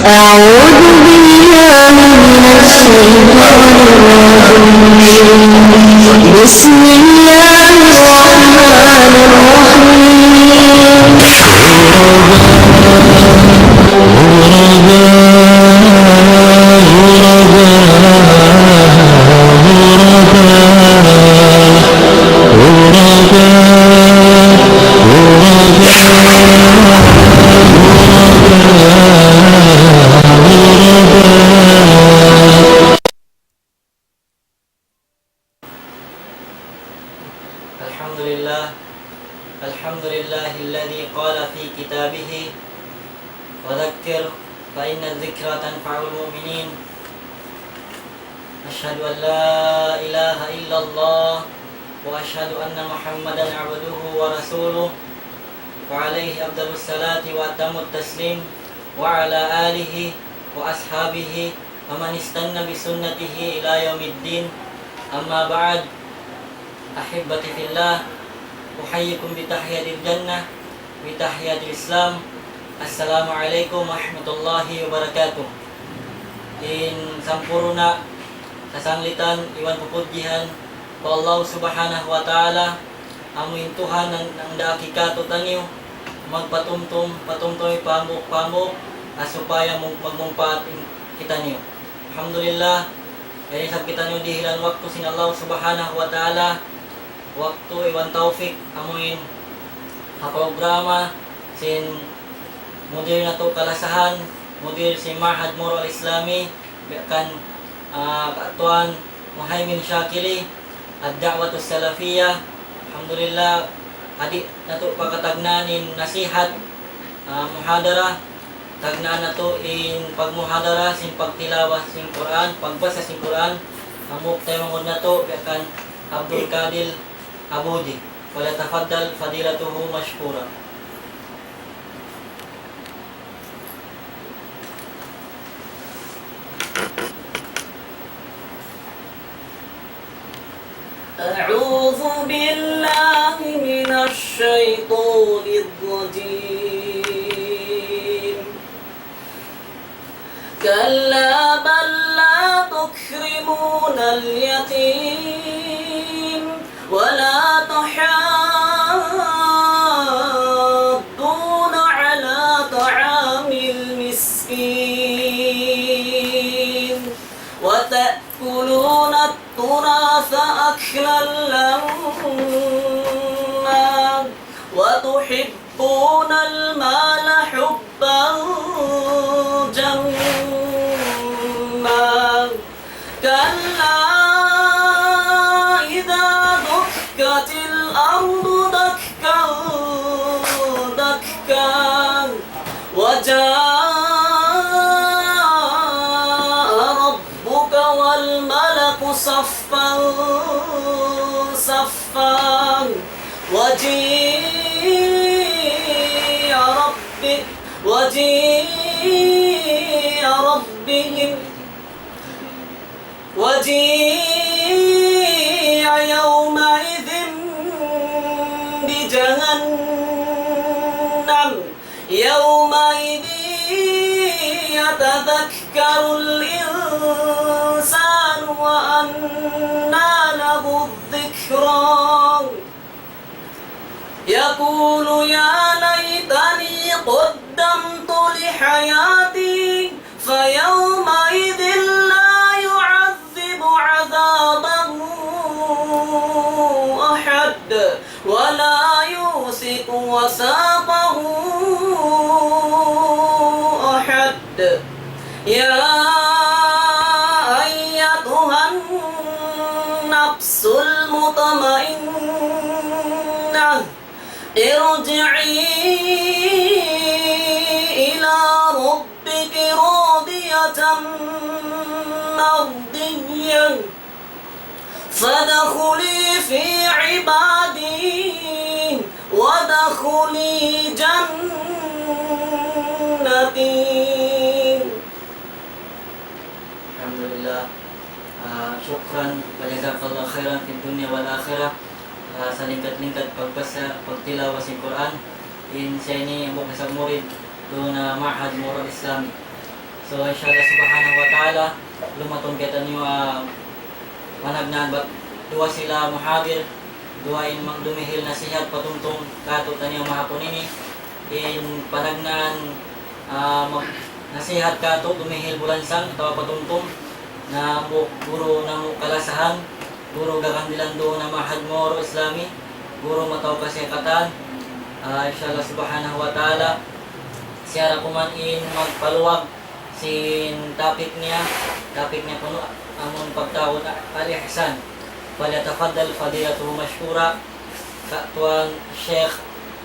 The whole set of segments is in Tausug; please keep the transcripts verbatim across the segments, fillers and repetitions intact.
أعوذ بالله من الشيطان الرجيم. بسم الله الرحمن الرحيم. الحمد لله. الحمد لله الذي قال في كتابه: وذكر فإن الذكرى تنفع المؤمنين. أشهد أن لا إله إلا الله، وأشهد أن محمدا عبده ورسوله، وعليه أفضل الصلاة وأتم التسليم، وعلى آله وأصحابه ومن استن بسنته إلى يوم الدين. أما بعد، أحبتي في الله، أحييكم بتحية الجنة، بتحية الإسلام. السلام عليكم ورحمة الله وبركاته. In sampurna' kasanglitan iban pupudjihan pa Allah Subhanahu wa Ta'ala, amu in Tuhan nang, nang daak kātu'niyu, magpatumtum, patumtum in pamuk-pamuk, ha supaya mu-, magmumpaat in kitaniyu. Alhamdulillah, yari isab kitaniyu dihilan waktu sin Allah Subhanahu wa Ta'ala, waktu iban tawfik, amu in ha programa sin mudir natu' kalasahan, mudir sin Ma'had Moro Al-Islami, biya' kan, ah, Ka Tuan Muhaymin Shakili, Ad-Da'watus Salafiyah. Alhamdulillah, adi natu' pagkatagnaan in nasihat, ah, muhadara, tagnaan natu' in pagmuhadara sin pagtilawa sin Qur'an, pagbasa sin Qur'an, hambuuk taymanghud natu', biya' kan Abdul Qadir Abudi. فليتفضل فضيلته مشكورا. أعوذ بالله من الشيطان الرجيم. كلا بل لا تكرمون اليتيم ولا تحاضون على طعام المسكين وتأكلون التراث أكلا لما وتحبون المال حبا جما كلا إذا دكت الأرض دكا دكا وجاء ربك والملك صفا صفا وجيء ربك وجيء ربهم وجيء يومئذ بجهنم يومئذ يتذكر الإنسان وأنى له الذكرى يقول يا ليتني قدمت لحياتي فيومئذ لا يعذب عذابه أحد ولا يوثق وثاقه أحد. يا أيتها النفس المطمئنة ارجعي إلى ربك راضية مرضية فادخلي في عبادي وادخلي جنتي. Alhamdulillah. Ah, shukran wa jazakallahu khairan fid dunya wal akhirah. Ah, salingkat-lingkat pagbasa, pagtilawa sin Qur'an. In siya ini hambuuk isab murid duun ha Ma'had Moro Al-Islami. So, inshallah subhanahu wa ta'ala, lumatun kitaniyu, ah, panagnaan bat duwa sila muhadir, duwa in mang-, dumihil nasihat patumtum kātu'niyu mahapun ini. In panagnaan, ah, mag-, nasihat kātu' dumihil bulansang atawa patumtum, na bu-, guru namu' kalasahan, guru gagandilan duun ha Ma'had Moro Islami, guru mataud kasikatan. Ah, inshallah subhanahu wa ta'ala, siya da kuman in magpaluag sin topic niya, topic niya kunu' amun pagtawagun al-ihsan. فليتفضل فضيلته مشكورا, ka-, tuwan Sheikh,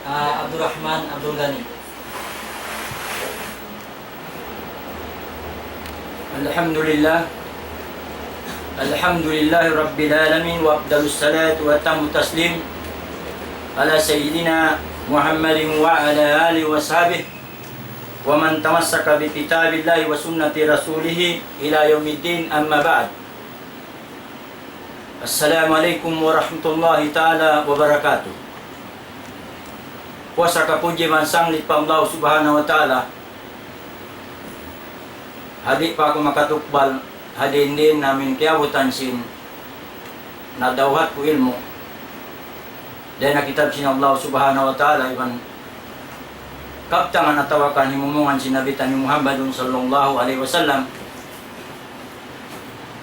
ah, Abdurrahman Abdul Ghani. الحمد لله. الحمد لله رب العالمين، وأفضل الصلاة وأتم التسليم على سيدنا محمد وعلى آله وصحبه ومن تمسك بكتاب الله وسنة رسوله إلى يوم الدين، أما بعد. السلام عليكم ورحمة الله تعالى وبركاته. Puas sakapudji man sanglit pa Allah Subhanahu wa Ta'ala. Hadi pa aku makatukbal, hadi in din namin kiyabutan sin nadawhat ku ilmu'. Dayn ha kitab sin Allah Subhanahu wa Ta'ala, iban kabtangan atawa kan himumungan sin Nabi taniyu Muhammadun sallallahu alayhi wasallam.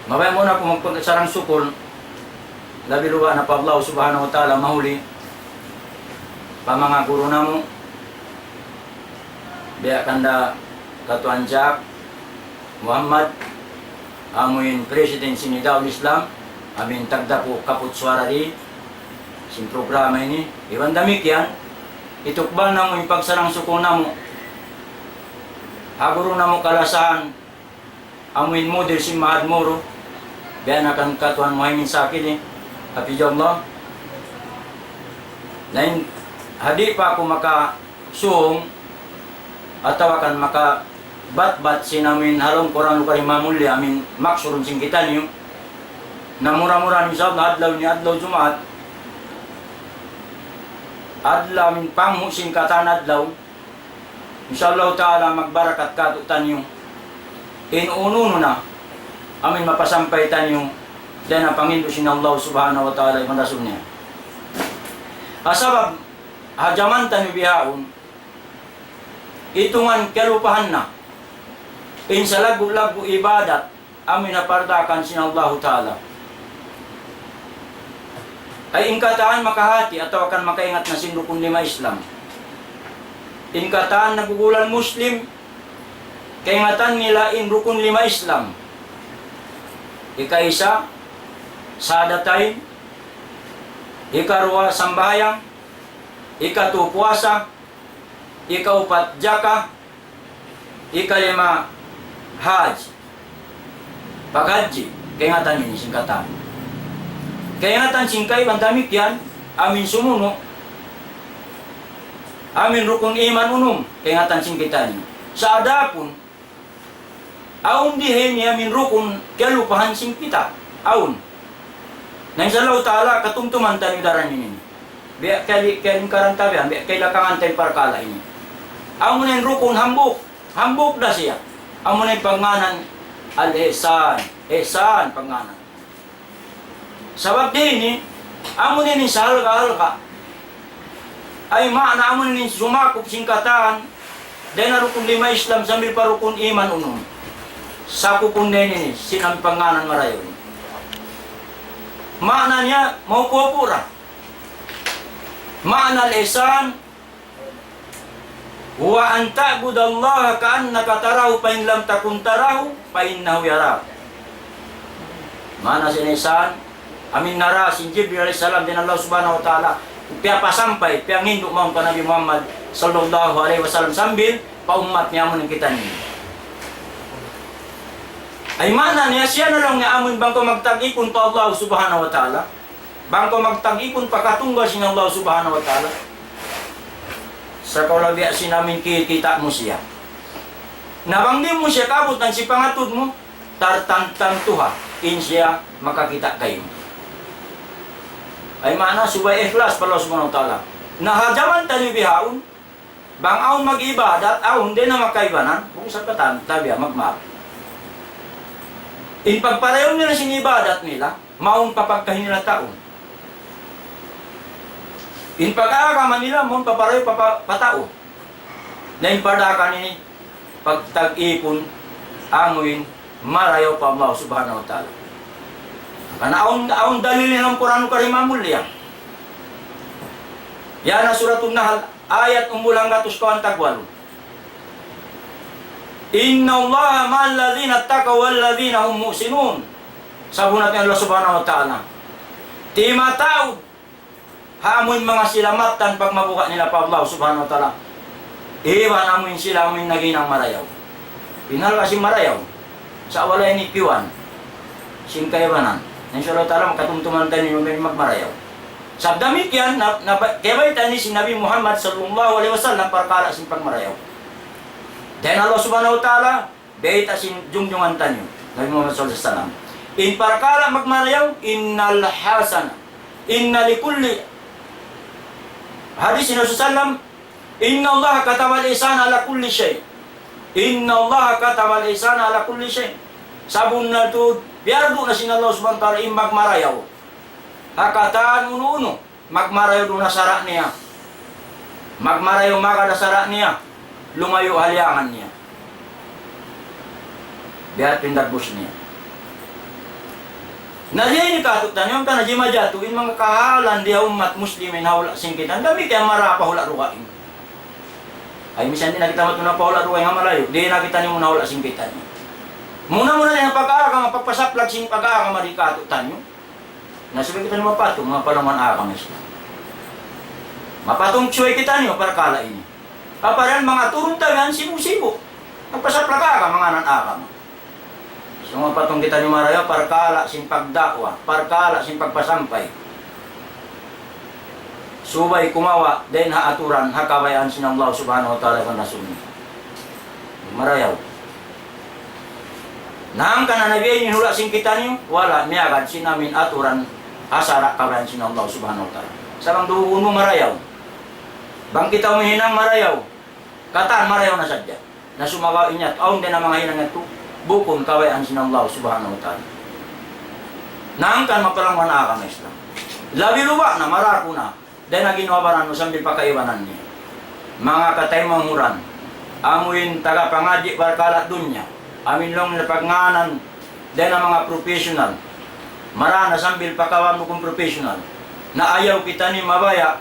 Mabaya' muna aku magpasarang-sukul, labi luba' na pa Allah Subhanahu wa Ta'ala, mahuli pa manga guru namu', biya' kanda Katuan Jack Muhammad, amuin President sin Nidaul Islam, amuin tagdapu kaput suwara di sin programa ini. Iban damikkiyan, hitukbal namu' in pagsarang-sukul namu' ha guru namu' kalasahan, amuin mudir sin Ma'had Moro, biya' na kan Katuan Muhaymin Sakili, hafizahullah. Na in, hadi pa aku makasung, atawa kan makabatbat sin amuin ha lawm Qur'anul Karim mamulliya, amuin maksurun sin kitaniyu. Na mura-murahan, insha Allah, adlaw ini adlaw Jumaat, adlaw amuin panghu' sin katan adlaw. Insha Allah Ta'ala, magbarakat kātu'niyu in unu-unu na amuin mapasampay taniyu dayn ha pangindu' sin Allah Subhanahu wa Ta'ala iban Rasul niya. Ha sabab, ha jaman taniyu bihaun, itungan kalupahan na in salaggu'-laggu' ibadat amuin hapardaakan sin Allahu Ta'ala. Ay in katan makahati atawa kan makaingat na sin rukun lima Islam. In katan nagugulan Muslim, kaingatan nila in rukun lima Islam. Ikaisa, shahadatain. Ikaruwa, sambahayang. Ikatu, puasa. Ikaupat, jaka. Ikalima, hajj. Paghajji, kaingatan ini sin katan. Kaingatan sin kaiban damikkiyan, amuin sumunu', amuin rukun iman unum, kaingatan sin kitaniyu. Sa' adapun, awn di ha ini amuin rukun kalupahan sin kita. Awn. Na insha Allah Ta'ala, katumtuman taniyu daran ini. Biya' kali, kali karanta biya', biya' kailakangan ta in parkala' ini. Amu na in rukun hambuuk, hambuuk da siya. Amu na in pagngānan al-ihsan, ihsan pagngānan. Sabab di ini, amu na in sahalga'-halga'. Ay maana amu na in sumakup sin katan, dayn ha rukun lima Islam sambil pa rukun iman unum. Sakupun na ini, sin amu pagngānan marayaw ini. Maana niya, maupu-upu ra. معنى الإحسان هو أن تعبد الله كأنك تراه فإن لم تكن تراه فإنه يراك. Maana sin ihsan, amuin nara sin Jibril alayhi salam dayn Allah Subhanahu wa Ta'ala, piyapasampay, piyangindu' mawn pa Nabi Muhammad sallallahu alayhi wasallam sambil pa ummat niya amun kitaniyu. Ay maana niya siya na laung niya amun bang kaw magtag-ipun pa Allah Subhanahu wa Ta'ala. Bang kaw magtag-ipun pa katunggal sin Allah Subhanahu wa Ta'ala. Sa' kaw labi sin amuin ki-, kita' mu siya. Na bang di' mu siya kaabutan sin pangatud mu, tartan-, tantu ha, in siya makakita' kaymu. Ay maana subay ikhlas pa Allah Subhanahu wa Ta'ala. Na ha jaman taniyu bihaun, Bang awn mag-ibadat, awn di' na makaibanan, bukun sa' katan, tabiya', magmaap. In pagparayaw nila sin ibadat nila, mawn pa pagkahi nila tau. In pag-agama nila, mawn pa parayaw pa, pa, pa tau. Na in pagdakan ini, pagtag-ipun, amuin, marayaw pa Allah Subhanahu wa Ta'ala. Karna' awn, awn dalil in Qur'an Karim amulliya. Yan na Suratun Nahl, ayat umbul hanggatus kawhaan tagwalu. إن الله مع الذين اتقوا والذين هم محسنون. Sabunnal tuud Allah Subhanahu wa Ta'ala. Timataud ha amuin manga sila mattan pagmabuga' nila pa Allah Subhanahu wa Ta'ala. Iban amuin sila amuin naghinang marayaw. Pinnal kasi marayaw. Sa' wala' ini piwan. Sin kaibanan. Insya Allah Ta'ala makatumtuman taniyu amuin magmarayaw. Sabab damikkiyan, na, na, kiyabayta' ini sin Nabi Muhammad sallallahu alayhi wasallam parkala' sin pagmarayaw. Dayn Allah Subhanahu wa Ta'ala, bayta' sin jungjungan taniyu, Nabi Muhammad sallallahu alayhi wasallam. In parkala' magmarayaw, إن الحسنة، إن لكل، hadis sin Rasul sallam, إن الله كتب الإحسان على كل شيء. إن الله كتب الإحسان على كل شيء. Sabunnal tuud, piyardu na sin Allah Subhanahu wa Ta'ala in magmarayaw ha katan unu-unu. Magmarayaw duun ha sara' niya. Magmarayaw magad ha sara' niya. Lumayu' ha liyangan niya. Biya' ha dagbus niya. Na di' ini katu' taniyu, ampa na di' majatu in manga kahalan di ha ummat muslimin ha hula' sin kitaniyu. Damikkiyan mara pa hula' dugaing. Ay, misan di' na kita matuna pa hula' dugaing ha malayu'. Di' na kitaniyu muna hula' sin kitaniyu. Muna-muna na in pag-agama, pagpasaplag sin pag-agama di' katu' taniyu. Na subay kitaniyu mapatung, manga palangwan agama Islam. Mapatung subay kitaniyu, parkala' ini. Apa yan, manga turun ta yan, sibu-sibu. Nagpasaplag agama, manga anak agama. So, mapatung kitaniyu marayaw, parkala' sin pagda'wa, parkala' sin pagpasampay. Subay kumawa', dayn ha aturan, ha kabayaan sin Allah Subhanahu wa Ta'ala, iban Rasul niya. Marayaw. Na hangkan na nabiya' in hula' sin kitaniyu, wala', miyagad sin amuin aturan, ha sara' kabayaan sin Allah Subhanahu wa Ta'ala. Sa' bang duun mu marayaw. Bang kita mu hinang marayaw. Katan marayaw na sadja. Na sumagawa' in yadtu, awn dayn ha manga hinang yadtu, bukun kabayaan sin Allah Subhanahu wa Ta'ala. Na hangkan mapalangwan agama Islam. Labi luba' na, maraku na. Dayn ha ginhawa-baran mu sambil pa kaibanan niya. Manga kataymanghuran, amuin taga pangadji' parkala' dunya, amuin laung nila pagngānan, dayn ha manga professional. Mara na sambil pa kawan mu kunu' professional. Na ayaw kitaniyu mabaya',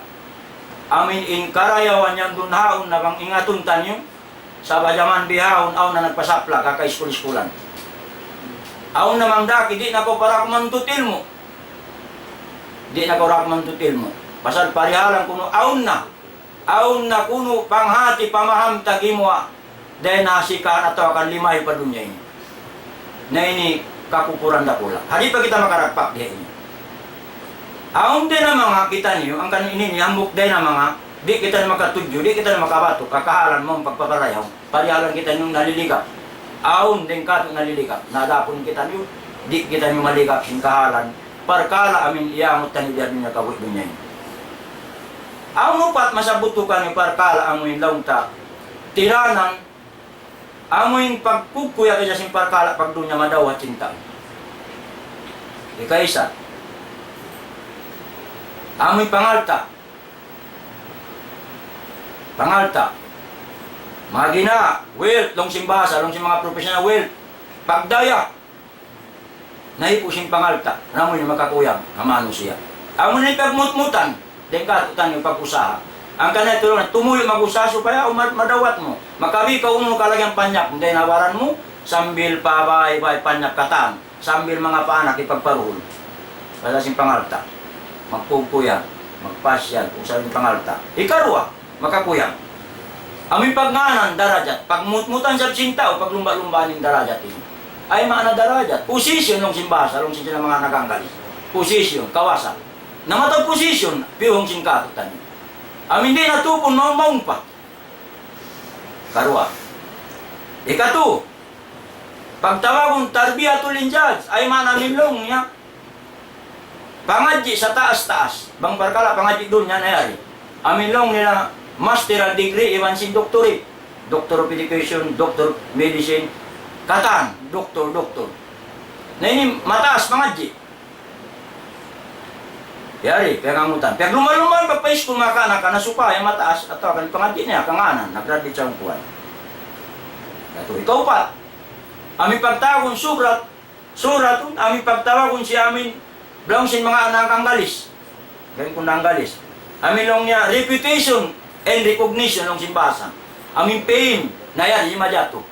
amuin in karayawan yan duun haun na bang ingatun taniyu, Sabab jaman bihaun, awn na nagpasaplag ha kaiskul-iskulan. Awn na mangdaki, di' na kaw para kumawa' manuntut ilmu'. Di' na kaw para kumawa' manuntut ilmu'. Pasal parihalan kunu' awn na. Awn na kunu' panghati pamaham ta gimuwa'. Dayn ha sikahan atawa kan limay pa dunya ini. Na ini kakukuran dakula'. Di' pa kita makaragpak di ini. Awn dayn ha manga kitaniyu, hangkan ini in hambuuk dayn ha manga, di' kita makatudju, di' kita makabatuk, ha kahalan mawn pagpaparayaw, parihalan kitaniyu naliligap. Awn dayn katu' naliligap, na adapun kitaniyu, di' kitaniyu maligap sin kahalan, parkala' amuin iyangut taniyu biya' dunya kabuhi' dunya ini. Awn upat masabbut ku kaniyu parkala' amuin laung ta, tiranan, amuin pagkukuyag hadja sin parkala' pagdunya madawhat sin tau. Ikaisa, amuin pangalta'. Pangalta'. Manga ginhawa, wealth, laung sin bahasa, laung sin manga professional, wealth. Pagdaya. Nahipu' sin pangalta', na amu in makakuyag ha manusiya'. Amu na in pagmutmutan, dayn katu' taniyu pag-usaha. Hangkan na tuud, tumuyu' mag-usaha supaya umat madawhat mu. Makabi' kaw unu kalagihan panyap, dayn ha baran mu, sambil pa bay-bay panyap katan, sambil manga pa anak hipagparuhul. Pasal sin pangalta', magkukuyag, magpasyal, usaha sin pangalta'. Ikaruwa, makakuyag. Amu in pagngānan darajat, pagmutmutan sa sin tau, paglumba'-lumbaan in darajat ini. Ay maana darajat, position laung sin bahasa, laung sin sila manga naganggalis. Position, kawasa. Na mataud position, piyuhung sin katutan. Amu in di' na tupun, maun-maun pa. Karuwa. Ikatu, pagtawagun tarbiyatul injaz, ay maana amu in laung niya. Pangadji' sataas-taas. Bang parkala' pangadji' dunya na yari. Amu in laung nila master degree, iban sin doctorate. Doctor of Education, Doctor of Medicine, katan, doktor, doktor. Na ini mataas mangadji'. Yari, piyangangutan. Piyaglumal-lumal, pagpa-iskul manga kanak, na supaya mataas, atawa kan pangadji' niya, kangānan, nag-graduate sa kuwan. Yadtu, ikaupat. Amu in pagtawagun surat, suratun, amu in pagtawagun siya amu in, laung sin manga anak Anggalis. Gayun ku na Anggalis. Amu in laung niya, reputation and recognition, laung sin bahasa. Amu in fame, na yan, di' majatu.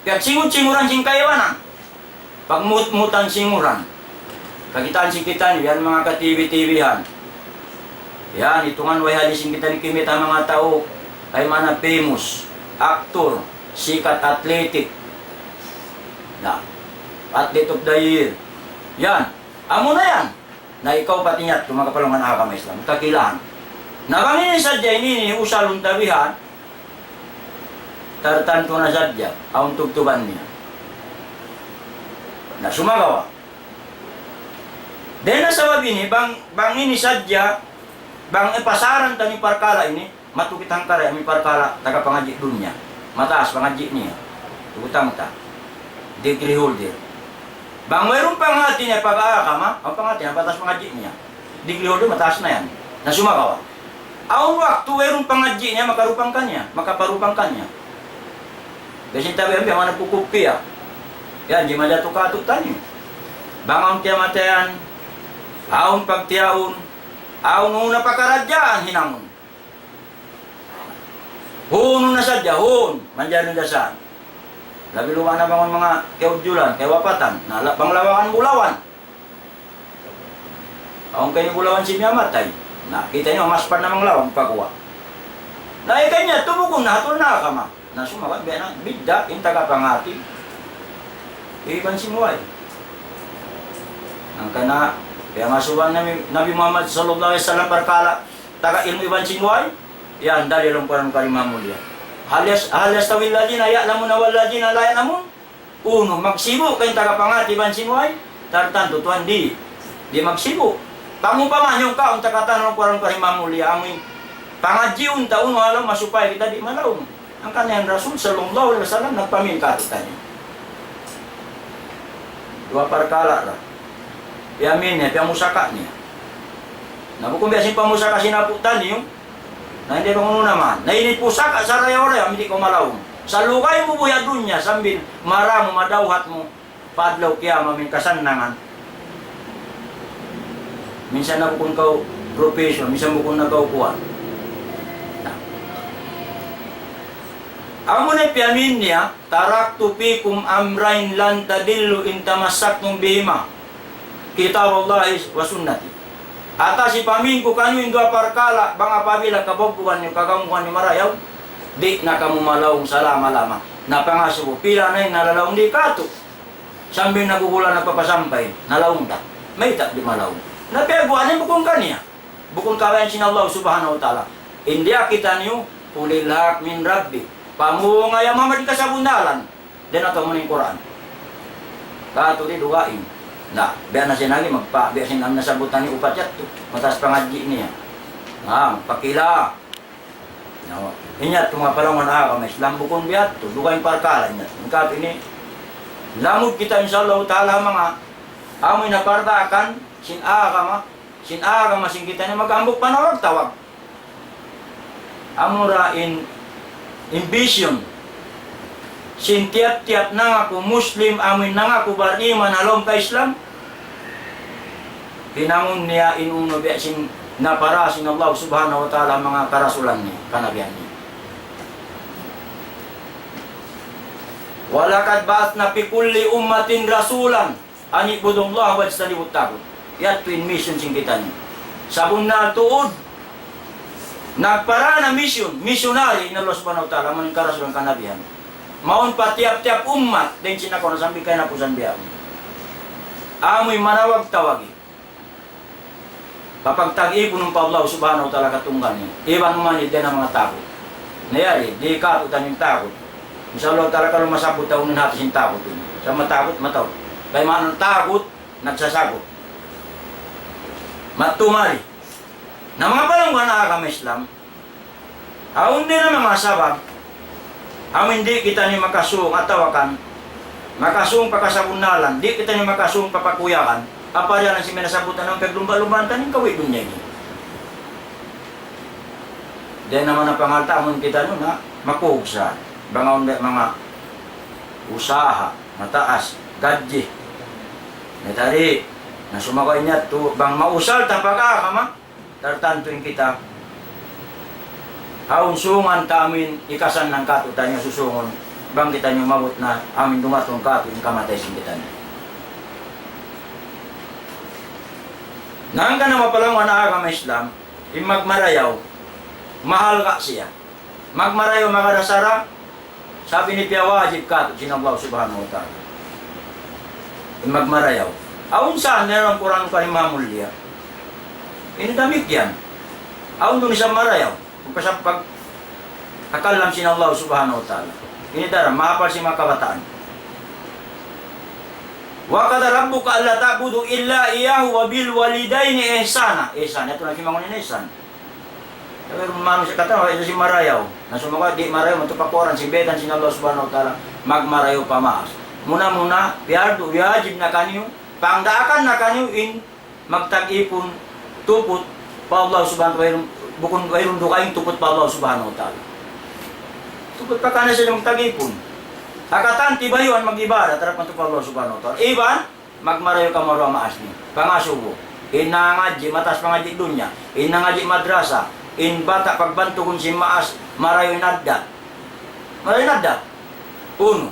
Piyagsingur-singuran sin kaibanan. Pagmut-mutan singuran. Kakitaan sin kitaniyu, yan manga ka-T V-T V-han. Yan, itungan way hadis sin kitaniyu kimita' manga tau, ay mana famous, actor, sikat athletic. Na, athlete of the year. Yan, amu na yan. Na ikaw pati niya, manga kapalungan agama Islam, kakilahan. Na bang ini sadja ini, ini usalun tabihan, tartantu na sadja, awn tubtuban niya. Na sumagawa'. Dayn ha sabab ini, bang, bang ini sadja, bang ipasaran taniyu parkala' ini, matu kita hangkaray, amu in parkala' taga pangadji' dunya. Mataas pangadji' niya. Tubtang ta. Degree holder. Bang wayruun panghati niya pag-agama, awn panghati niya, mataas pangadji' niya. Degree holder, mataas na yan. Na sumagawa'. Awn waktu wayruun pangadji' niya, makarupang kaniya, makaparupang kaniya. Biya' sin tabi' ambi, amu na kukupiya. Yan, di' majatu katu' taniyu. Bang awn kiyamatayan, awn pagtiyaun, awn na pakaradjaan hinangun. Huun na sadja, huun, manjari na sa. Labi luba na bang manga kiyaujulan, kiyawapatan, na la-, bang lawangan bulawan. Awn kaniyu bulawan sin miyatay. Na, kitaniyu, mas pa na manga laung pagguwa'. Na, ikaniya, tubukun na, hatul na kama. Na, sumagawa', biya' na, bidda', in taga panghati. Iban sin way. Hangkan na, kaya masuban Nabi, Nabi Muhammad sallallahu alayhi wasallam parkala', taga ilmu' iban sin way, yan, dalil in Qur'an Karim Mahmud yan. هل يس-، هل يستوي الذين يعلمون والذين لا يعلمون؟ Unu, magsibu' ka in taga panghati iban sin way? Tartantu tuwan di', di' magsibu'. Pangupama niyu kaw in taga tanah Qur'an Karim Mahmud yan, amu in pangadjiun ta unu halaw masupaya kita di' malaung. Hangkan yan Rasul sallallahu alayhi wasallam nagpamin katu'taniyu. Duwa parkala' ra. Piyamin niya, piyamusaka niya. Na bukun biya' sin pamusaka sin apu' taniyu. Na, di' bang unu naman. Na ini pusaka sarayaw-rayaw, di' kaw malaung. Sa' lugay mu buhi' ha dunya, sambil mara mu, madawhat mu, pa adlaw kiyamat, amu in kasannangan. Minsan na bukun kaw professor, minsan bukun na kaw kuwan. Na. Amu na piyamin niya, تركت فيكم أمرين لن تضلوا إن تمسكتم بهما، كتاب الله وسنتي. Atas ipamin ku kaniyu in duwa parkala', bang apabila kabugbugan niyu, kagangguan niyu marayaw, di' na kamu malaung salama-lama. Na pangasubu, pila na in nalalaung di' katu'. Sambil nagugula' nagpapasampay, nalaung ta. Mayta' di' malaung? Na piyaguan niya bukun kaniya. Bukun kabayaan sin Allah Subhanahu wa Ta'ala. In diya kitaniyu, قل الحق من ربي. Pamung ya Muhammad in kasabunnalan. Dayn ha atuh amu in Qur'an. Katu' di' dugaing. Na, biya' na sin lagi' magpa-, biya' sin amu in nasabbut taniyu upat yadtu. Mataas pangadji' niya. Na, magpakila. Na, in yadtu manga palangguan agama Islam bukun biya' yadtu. Dugaing parkala' in yadtu. In katu' ini, lamud kita insya Allah ta'ala manga amu in napardaakan sin agama, sin agama sin kita ini maghambuuk panawag-tawag. Amura in, in vision sin tiyap-tiyap nangaku Muslim, amu in nangaku bariman ha lawm ka Islam, hinangun niya in unu biya' sin napara sin Allah Subhanahu wa Ta'ala manga karasulan niya, kanabihan niya. ولقد بعثنا في كل أمة رسولا أن اعبدوا الله واجتنبوا الطاغوت. Yadtu in mission sin kitaniyu. Sabunnal tuud, nagpara na mission, missionary in Allah Subhanahu wa Ta'ala, amu in karasulan kanabihan. Mawn pa tiyap-tiyap ummat, dayn sin nakauna sambil kinapusan biya'. Amu in manawag-tawagi. Papagtag-ipunun pa Allah Subhanahu wa Ta'ala katunggal niya. Iban umanid dayn ha manga tagut. Na yari, di' katu'taniyu in tagut. Insya Allah Ta'ala, kalu masabbut ta unu in hati sin tagut ini. Sa' matagut, mataud. Kay maana tagut, nagsasagut. Matumari. Na manga palangguan agama Islam, Awn di' na manga sabab, amu in di' kitaniyu makasung atawa kan, makasung pa kasabunnalan, di' kitaniyu makasung pa pakuyagan, apabila na sin minasabutan namu' paglumba'-lumbaan taniyu in kawi' dunya ini. Di' na manga pangalta' amun kitaniyu na makugsa, bang awn di' manga usaha, mataas, gadji. Na tari, na sumagawa' in yadtu, bang mausal ta pag-agama, tartantu in kita, awn sungan ta amin ikasan na katu' taniyu susungun, bang kitaniyu maabut na amin dumatung katu' in kamatay sin kitaniyu. Na hangkan na mapalaungan na agama Islam, in magmarayaw, mahalga' siya. Magmarayaw magad ha sara', sabab ini piyawajib katu' sin Allah Subhanahu wa Ta'ala. In magmarayaw. Awn sa dalam Qur'an Karim mahamulliya. Ini damikkiyan. Awn duun isab marayaw. Pagkasab-, pag-, pagkalam sin Allah Subhanahu wa Ta'ala. Ini daran, mahapal sin manga kabataan. وقضى ربك ألا تعبدوا إلا إياه وبالوالدين إحسانا. Ihsan, yadtu na kimangun in ihsan. Tapi manusiya' katan, wala' siya marayaw. Na sumagawa' di' marayaw, matupakuran, sin bayta' sin Allah Subhanahu wa Ta'ala, magmarayaw pa maas. Muna-muna, piyardu, wajib na kaniyu, pangdaakan na kaniyu in magtag-ipun, tuput pa Allah Subhanahu wa Ta'ala, bukun wayruun dugaing tuput pa Allah Subhanahu wa Ta'ala. Tuput pa kaniya sadja magtag-ipun. Ha katan tibayuan mag-ibadat, harap pa Allah Subhanahu wa Ta'ala. Iban, magmarayaw kamu ha duwa maas niyu. Pangasubu. In nangadji', mataas pangadji' dunya. In nangadji' madrasa. In bata' pagbantugun sin maas, marayaw in addat. Marayaw in addat. Unu.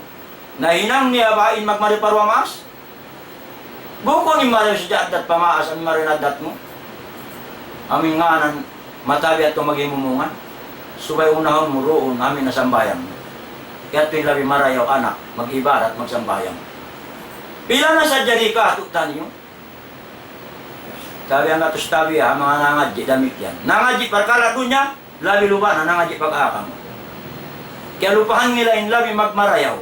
Nahinang niya ba in magmarayaw pa duwa maas? Bukun in marayaw sadja addat pa maas, amu in marayaw in addat mu. Amu in ngānan matabi' yadtu maghimumungan. Subay unahun mu duun, amu in sambahayang mu. Yadtu in labi marayaw anak, mag-ibadat, magsambahayang. Pila na sadja di katu' taniyu? Tabi' ang atus tabi', ha, manga nangadji' damikkiyan. Nangadji' parkala' dunya, labi luba' na nangadji' pag-agama. Kiyalupahan nila in labi magmarayaw.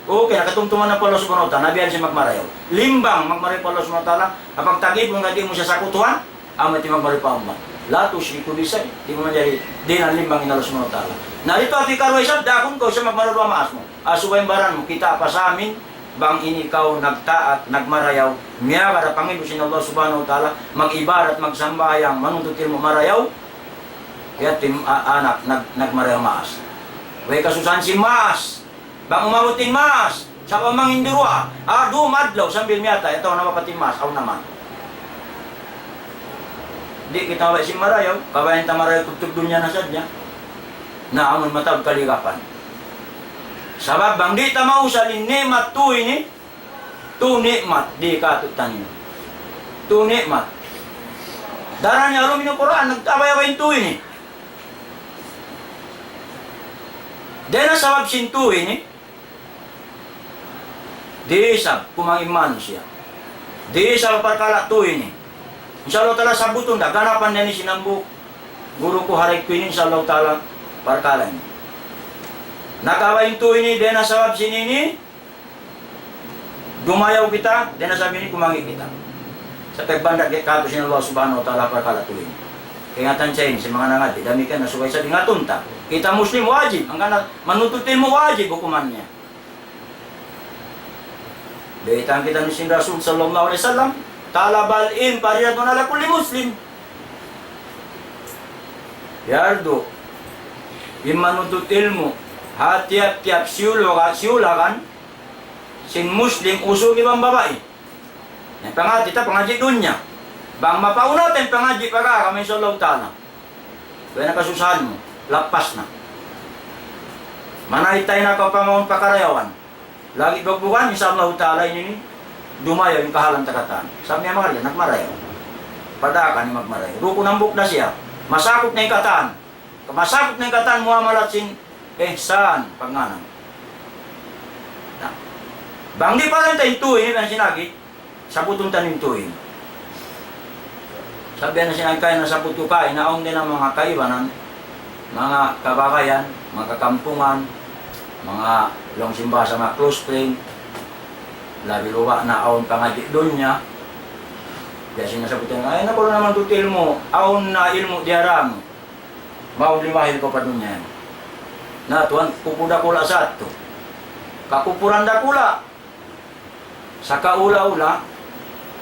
Okay, nakatumtuman na pa Allah Subhanahu wa Ta'ala, na biya' sin magmarayaw. Limbang magmarayaw pa Allah Subhanahu wa Ta'ala, ha pagtag-ipun nga di' mu siya sakutuhan, amu in magmarayaw pa Allah. لا تشركوا بي شيئا, di' mu manjari dihilan limbang in Allah Subhanahu wa Ta'ala. Na didtu ati karuwa isab, daakun kaw siya magmarayaw duwa maas mu. Asuba in baran mu, kita' pa sa amin, bang in ikaw nagtaat, nagmarayaw, miyagad ha panghindu' sin Allah Subhanahu wa Ta'ala, mag-ibadat, magsambahayang, manuntut ilmu' marayaw, yadtu in a-, anak, nag-, nagmarayaw maas. Way kasusahan sin maas. Bang umabut in maas, sa' pa mangin duwa, ah, dum adlaw sambil miyatay, atawa namapatay in maas, awn naman. Di' kita mabaya' sin marayaw, kabayaan ta marayaw tubtub dunya na sadja. Na amun mataud kaligapan. Sabab bang di' ta mausal in ni'mat tu ini, tu ni'mat di' katu' taniyu. Tu ni'mat. Daran niya alumin in Qur'an, nagtabay-abay in tu ini. Dayn ha sabab sin tu ini, di' isab kumangi' manusiya'. Di' isab parkala' tu ini. Insya Allah Ta'ala sabbutun da, ganapan da ini sin hambuuk guru ku ha dayng ku ini, insya Allah Ta'ala, parkala' ini. Nakawa' in tu ini, dayn ha sabab sin ini, dumayaw kita, dayn ha sabab ini kumangi' kita. Sa' pagbandak katu' sin Allah Subhanahu wa Ta'ala parkala' tu ini. Kaingatan sa ini, sin manga nangadji', damikkiyan na subay sa' ingatun ta. Kita Muslim wajib, hangkan na manuntut ilmu' wajib hukuman niya. Baytaan kita sin Rasul sallallahu alayhi wasallam, طلب العلم فريضة على كل مسلم. Piyardu, in manuntut ilmu', ha tiyap-tiyap siyulakan, siyulakan, sin Muslim, usug iban babai. Na pangati ta, pangadji' dunya. Bang mapauna ta in pangadji' pag-agama, insya Allah Ta'ala. Way na kasusahan mu, lappas na. Manaytay na kaw pa mawn pakarayawan. Lagi' bugbugan, insya Allah Ta'ala ini, dumayaw in kahalan ta katan. Sabab niya marayaw, nagmarayaw. Padaakan in magmarayaw. Rukun hambuuk da siya. Masakup na in katan. Masakup na in katan muamalat sin ihsan, pagngānan. Na, bang di' pa rin ta in tu ini, bang sin agi, sabutun ta in tu ini. Sabab na sin agi kay na sabutu kay, na awn da in manga kaibanan, manga kabagayan, manga kakampungan, manga laung sin bahasa manga close friend, labi luba' na awn pangadji' dunya, biya' sin nasabbut yan, ay, na, kalu na manuntut ilmu', awn na ilmu' diyara mu. Mauli mahil kaw pa dunya yan. Na, tuwan, kupu dakula' sa yadtu. Kakupuran dakula'. Sa kaula-ula,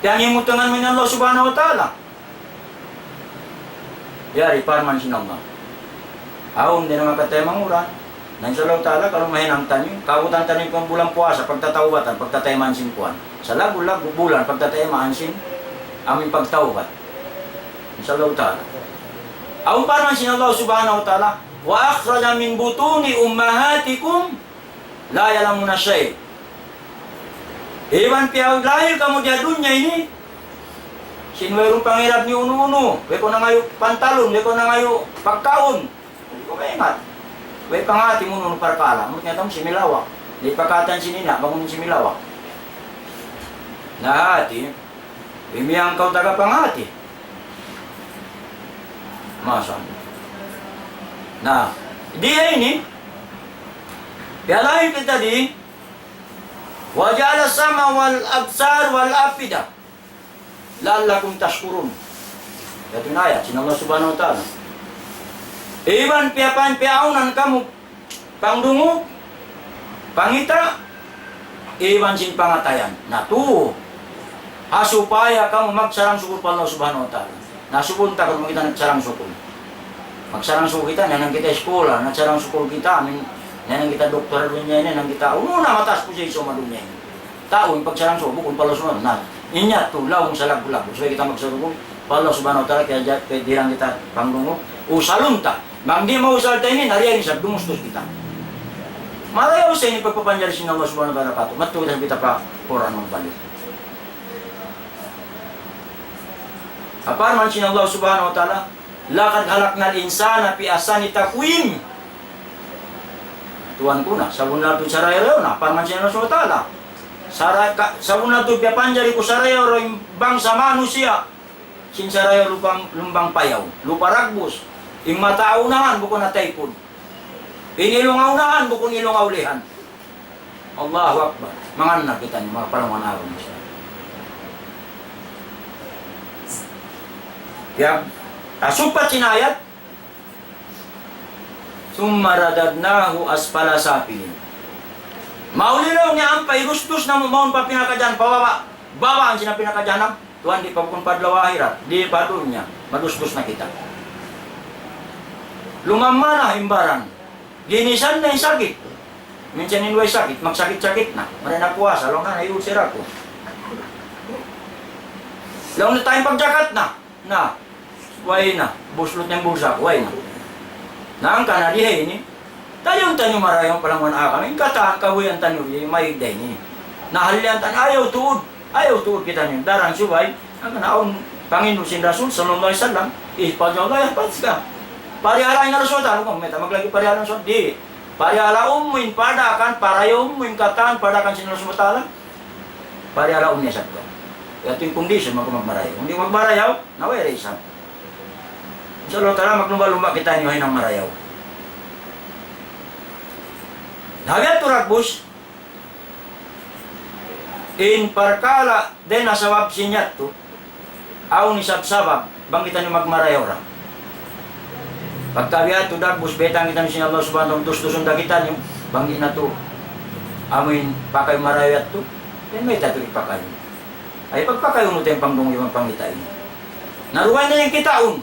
tiyangimutangan mu in Allah Subhanahu wa Ta'ala. Yari parman sin Allah. Awn di' na makatay manguran. Na insya Allah Ta'ala, kalu mahinang taniyu, kaabutan taniyu pa bulan puasa, pagtatawbatan, pagtataymaan sin kuwan. Sa laggu'-laggu' bulan, pagtataymaan sin amu in pagtawbat. Insya Allah Ta'ala. Awn parman sin Allah Subhanahu wa Ta'ala, وأخرج من بطون أمهاتكم لا يعلمون شيئا. Iban piyaglahi kamu di ha dunya ini, sin wayruun pangirab niyu unu-unu, way kaw nangayu' pantalon, way kaw nangayu' pagkaun. Di' kaw maingat. Way pangati mu unu-unu parkala', amu in tiyatawag similawak. Di' pa katan sin ina', bang unu similawak. Na hati, imiyan kaw taga pangati. Masya Allah. Na, di ha ini, piyalahi kita di, وجعل السمع والأبصار والأفئدة لعلكم تشكرون. Yadtu in ayat sin Allah Subhanahu wa Ta'ala. Iban piyapan, piyaunan kamu pangdungug, pangita', iban sin pangatayan. Na tu, ha supaya kamu magsarang-sukul pa Allah Subhanahu wa Ta'ala. Na subun ta kamu kita nagsarang-sukul. Magsarang-sukul kita, nahinang kita iskul, nagsarang-sukul kita, amin, nahinang kita doktor dunya ini, nahinang kita, unu na mataas posisyon ha dunya ini. Tau in pagsarang-sukul, bukun pa Allah Subhanahu wa Ta'ala. Na, in yadtu, laung sa laggu'-laggu'. Supaya kita magsarang-sukul pa Allah Subhanahu wa Ta'ala, kaya ja-, kaya di' lang kita pangdungug. Usalun ta. Bang di' mausal ta ini, na di' isab dumustus kita. Marayaw sa ini pagpapanjari sin Allah Subhanahu wa Ta'ala katu'. Madtu kita pa Qur'an magbalik. Parman sin Allah Subhanahu wa Ta'ala, لقد خلقنا الإنسان في أحسن تقويم. Tuwan ku na, sabunnal tuud sarayaw-rayaw na, parman sin Allah Subhanahu wa Ta'ala. Sara-, ka-, sabunnal tuud piyapanjari ku sarayaw-rayaw in bangsa manusiya'. Sin sarayaw lumbang, lumbang payaw, lupa ragbus. In mata ha unahan, bukun ha taypun. In ilung ha unahan, bukun ilung ha ulihan. Allahu Akbar. Mangannal kita ini, manga palangga' agama Islam. Ya, asupat sin ayat, ثم رددناه أسفل سافلين. Mauli laung niya ampa idusdus namu' mawn pa pinaka-jahan-, pa baba'. Baba' in sin pinaka-jahannam. Tuwan, di' pa bukun pa adlaw akhirat, di' pa dunya, madusdus na kita. Lumamma na in baran. Ginisan na in sakit. Minsan in way sakit, magsakit-sakit na. Mari na puasa, laung na, na-ulcer aku. Laung na, time pagjakat na. Na, way na, buslut na in bulsa ku, way na. Na hangkan na di ha ini, dayn taniyu marayaw palangga' agama, in katan kabuhian taniyu, di' maig dayn ini. Na halian taniyu, ayaw tuud, ayaw tuud kitaniyu. Daran subay, hangkan na awn panginu' sin Rasul sallallahu alayhi wasallam, احفظ الله يحفظك. Parihalahi in Rasul, tanu kung mayta' maglagi' parihalahi in Rasul, di'. Parihalaun mu in paradaakan, parihalaun mu in katan, paradaakan sin Rasul Ta'ala. Parihalaun niya sa' tuwan. Yadtu in kondisyon, mag-, magmarayaw. Kung di' magmarayaw, na way da isab. Insya Allah Ta'ala, maglumba-lumba kita ini, hinang marayaw. Na, yadtu ragbus, in parkala' dayn ha sabab sin yadtu, awn isab sabab, bang kitaniyu magmarayaw ra. Pagka biya' yadtu dagbus, baytaan kitaniyu sin Allah Subhanahu wa Ta'ala, dusdusun da kitaniyu, bang di' natu', amuin pakay marayaw yadtu, yan mayta' tuud ipakay. Ay, pagpakay unu ta in pangdungug iban pangita' ini. Na dugaing na in kitaun.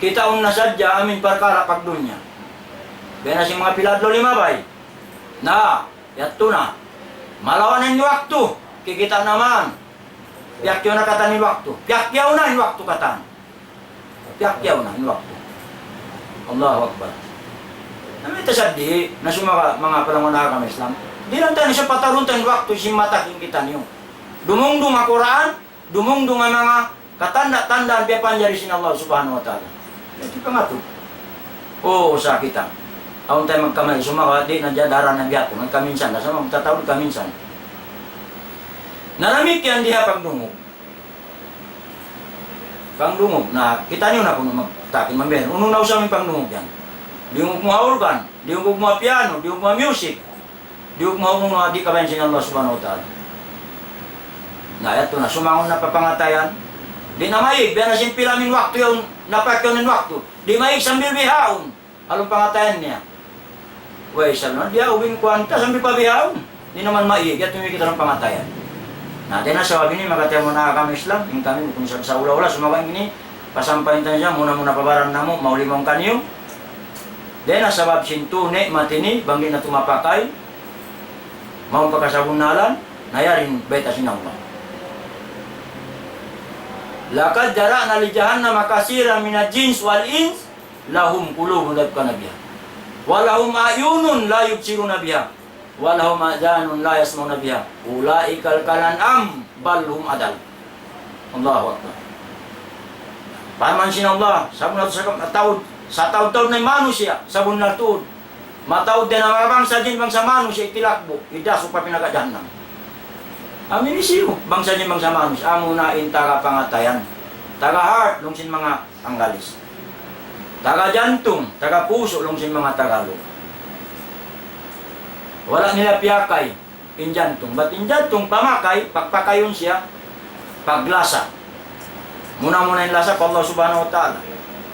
Kitaun na sadja amuin parkala' pagdunya. Biya' na sin manga pila adlaw limabay. Na, yadtu na. Malawa' na in waktu. Kikita' na man. Piyakkiyaw na katan in waktu. Piyakkiyaw na in waktu katan. Piyakkiyaw na in waktu. Allahu Akbar. Na mayta' sadja, na sumaka manga palangga' agama Islam. Di' lang taniyu sa' patarun ta in waktu sin mata sin kitaniyu. Dumungdung ha Qur'an, dumungdung ha manga katanda-tandaan piyapanjari sin Allah Subhanahu wa Ta'ala. Yadtu pangatu. Oo, sa' kita. Awn taymanghud magkamay, sumaka, di' na jadaran na biya' tu. Magkaminsan na, sa' magtataud kaminsan. Na damikkiyan di ha pagdungug. Pagdungug, na kitaniyu na kunu' magtakin, mambiyan. Unu na usal in pagdungug yan. Diyungug mu ha organ, diyungug mu ha piano, diyungug mu ha music. Di' ugma-ugma di' kabayaan sin Allah Subhanahu wa Ta'ala. Na, yadtu na, sumangun na pa pangatayan, Di' na maig, biya' na sin pila amin waktu yaun, napakiyaun in waktu. Di' maig sambil bihaun. Halaum pangatayan niya. Way, sa' na, di' aku in kuwan ta, sambil pa bihaun. Di' na man maig, yadtu in kita halaum pangatayan. Na, dayn ha sabab ini, manga taymanghud ku ha agama Islam, in kami, bukun sa, sa ula-ula, sumagawa' ini, pasampayan ta siya, muna-muna pa baran namu', mauli mawn kaniyu. Dayn ha sabab sin tū ni'mat ini, bang di' natu' mapakay, mawn pa kasabunnalan, na yari in bayta' sin Allah. لقد ذرأنا لجهنم كثيرا من الجن والإنس لهم قلوب لا يفقهون بها ولهم أعين لا يبصرون بها ولهم آذان لا يسمعون بها أولئك كالأنعام بل هم أضل. Allahu Akbar. Parman sin Allah, sabunnal tuud sa taud, sataud-taud na in manusiya', sabunnal tuud. Mataud dayn ha manga bangsa jin, bangsa manusiya', itilakbu', idasuk pa pinaga jahannam. Amu ini siyu, bangsa jin, bangsa manusiya', amuna in taga pangatayan. Taga heart, laung sin manga Anggalis. Taga jantung, taga pusu', laung sin manga Tagalog. Wala' nila piyakay in jantung. Bat in jantung, pamakay, pagpakayun siya, paglasa. Muna-muna in lasa pa Allah Subhanahu wa Ta'ala.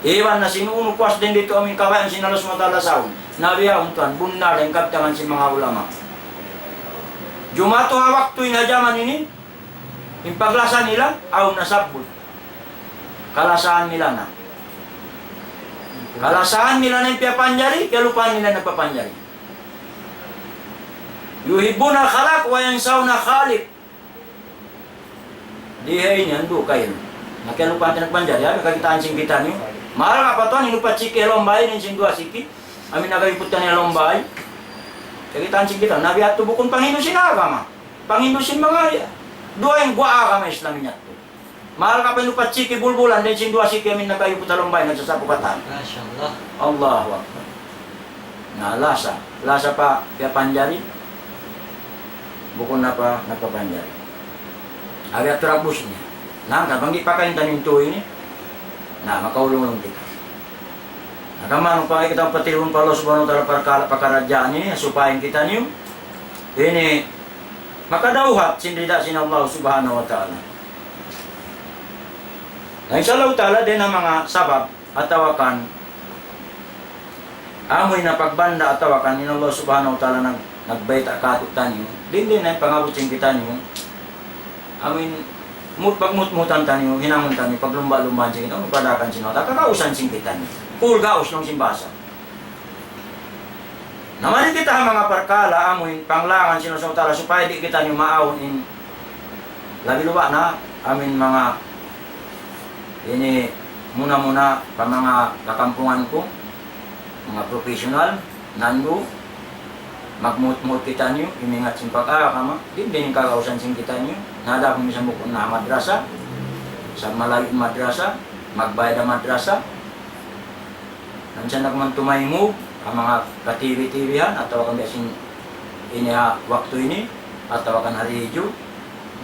Iban na sin unu kuwas dayn didtu amu in kabayaan sin Allah Subhanahu wa Ta'ala saun. Na bihaun tuwan, bunnal in kabtangan sin manga ulama. Jumatu ha waktu ini ha jaman ini, in paglasa nila, awn nasabbut. Kalasahan nila na. Kalasahan nila na in piyapanjari, kiyalupahan nila in nagpapanjari. يحبون الخلق وينسون الخالق. Di' ha ini, andu' kail. Na kiyalupahan ta in nagpanjari, ha, kakitaan sin kitaniyu. Mahal ka pa tuwan, in upat siki ha lawm bay, in sin duwa siki. Amu in nagayuput kaniya ha lawm bay. Kakitaan sin kita, na biya' yadtu bukun panghindu' sin agama. Panghindu' sin manga, duwa in guwa' agama Islam in yadtu. Mahal ka pa in upat siki bulbulan, dayn sin duwa siki amu in nagayuput ha lawm bay, nagsasapu katan. Masha Allah. Allahu Akbar. Na lasa, lasa pa piyapanjari. Bukun na pa nagpapanjari. Ari at rabus niya. Na, bang di' pakain ta in tū ini, na, makaulung-ulung kita. Na, kaman, upama kita patirun pa Allah Subhanahu wa Ta'ala parkala', pakaradjaan ini, supaya kitaniyu ini makadawhat sin rida sin Allah Subhanahu wa Ta'ala. Na, insha Allah Ta'ala, dayn ha manga sabab, atawa kan amu in pagbanda' atawa kan in Allah Subhanahu wa Ta'ala nag-, nagbayta' kātu'niyu, dayn di na in pangabut sin kitaniyu, amu in mut-, pagmutmutan taniyu, hinangun taniyu, paglumba'-lumbahan sin kitaniyu, padaakan sin Allah, kakausan sin kitaniyu. Kul gaus laung sin bahasa. Na mari kita ha manga parkala' amu in panglangan sin Allah Subhanahu wa Ta'ala supaya di' kitaniyu maawn in labi luba' na amu in manga ini muna-muna pa manga kakampungan ku, manga professional, nandu', magmuhut-muhut kitaniyu, imingat sin pag-agama, di' din in kagausan sin kitaniyu, na da kung misan bukun na madrasa, sa' malayu' madrasa, magbayad ha madrasa, na minsan na kuman tumaymug, ha manga ka-T V-T V-han, atawa kan biya' sin ini ha waktu ini, atawa kan ha radyo,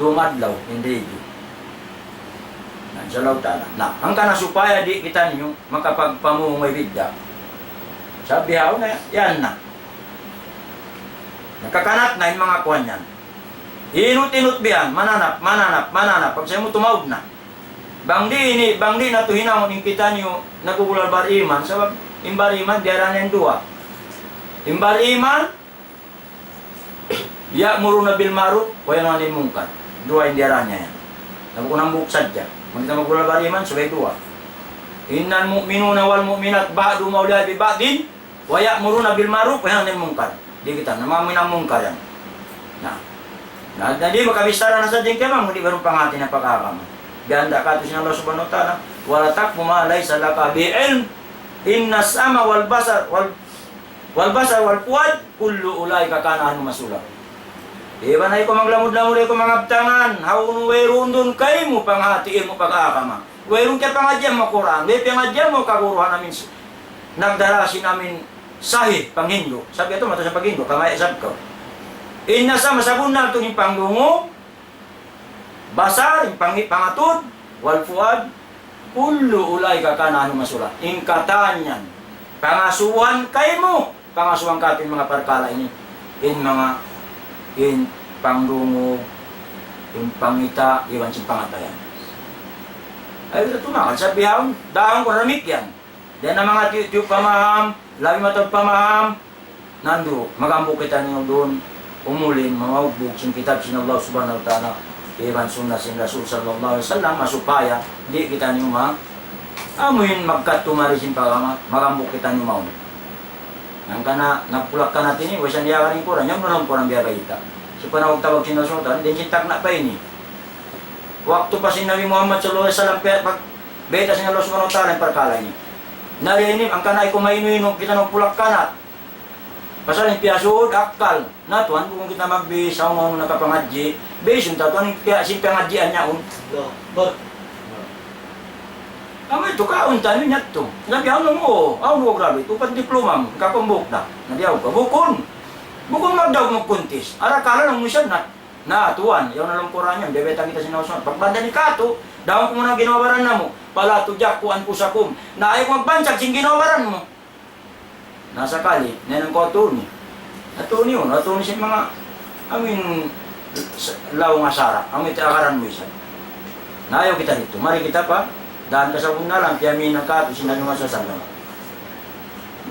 dumadlaw in radyo. Na, insha Allah Ta'ala. Na, hangkan na supaya di' kitaniyu makapagpamung way bidda'. Sa' bihaun na, yan na. Nakakanat na in manga kuwan yan. Inut-inut biya' yan, mananap, mananap, mananap. Pag sa' mu tumaud na. Bang di' ini, bang di' natu' hinangun in kitaniyu nagugulal bariman, sabab in bariman, diyara niya in duwa. In bariman, يأمرون بالمعروف وينهون عن المنكر. Duwa in diyara niya yan. Na bukun hambuuk sadja. Bang kita magulal bariman, subay duwa. إنما المؤمنون والمؤمنات بعضهم أولياء بعض ويأمرون بالمعروف وينهون عن المنكر. Di' kita, na manga mu'min munkar yan. Na. Na, na di' makabichara na sadja in kaymu, di' baru panghati na pag-agama. Ganda katu' sin Allah Subhanahu wa Ta'ala, ولا تقف ما ليس لك به علم إن السمع والبصر وال-، والبصر والفؤاد كل أولئك كان عنه مسؤولا. Iban ayaw kaw maglamud-lamud, ayaw kaw mangabtangan, hawnu wayruun duun kaymu panghati ilmu' pag-agama. Wayruun kiyapangadjian mu Qur'an, way pangadjian mu kaguruhan amin s-, nagdara sin amin sahih, panghindu'. Sabab yadtu mataud sa paghindu', kamaya' isab kaw. In السمع, sabunnal tuud in pangdungug, basar, in pangi-, pangatud, والفؤاد كل أولئك كان عنه مسؤولا. In katan yan, pangasubuhan kaymu, pangasubuhan katu' in manga parkala' ini, in manga, in pangdungug, in pangita', iban sin pangatayan. Ayaw kita tumakal. Sa' bihaun, daang ku damikkiyan. Dayn ha manga tiyu'-tiyu' pamaham, labi mataud pamaham, nandu', maghambuuk kitaniyu duun, umulin, manga ugbug sin kitab sin Allah Subhanahu wa Ta'ala, iban sunnah sin Rasul sallallahu alayhi wasallam, ha supaya di' kitaniyu ma-, amuin magkatumari sin pagama, maghambuuk kitaniyu mawn. Hangkan na, nagpulak-kanat ini, way siya niyagaran in Qur'an, yan na in Qur'an biya' bayta'. Sa' panawag-tawag sin Allah Subhanahu wa Ta'ala, dayn sin tagna' pa ini. Waktu pa sin Nabi Muhammad sallallahu alayhi wasallam, pe-, pag-, bayta' sin Allah Subhanahu wa Ta'ala in parkala' ini. Na di' ini, hangkan na ikaw mainu-inu, kita nagpulak-kanat. Pasal in piyasud, akkal. Na tuwan, bukun kita magbihis, awn, awn nakapangadji'. Bihisun ta tuwan, kaya sin pangadjian niya, un. Allahu Akbar. Amu yadtu, kaun taniyu yadtu. Sabi, "Awn mu, awn mu graduate, upat diploma mu, kapambuuk da." Na di' awn ka, bukun. Bukun magdaug magkuntis. Arakala' laung mu siya na, na, tuwan, yaun na laung Qur'an yan, bebeta kita sin Allah Subhanahu. Pagbanda ini katu', daun ku muna ginhawa-baran namu', فلا تزكوا أنفسكم. Na ayaw magbansag sin ginhawa-baran mu. Na sakali, na in kaw attorney. Attorney yun, attorney sin manga, I mean, s-, laung ha sara', amu in agaran mu isab. Na ayaw kita didtu. Mari kita pa, dayn ha kasabunnalan, piyaminang katu' sin Nabi Muhammad sallallahu alayhi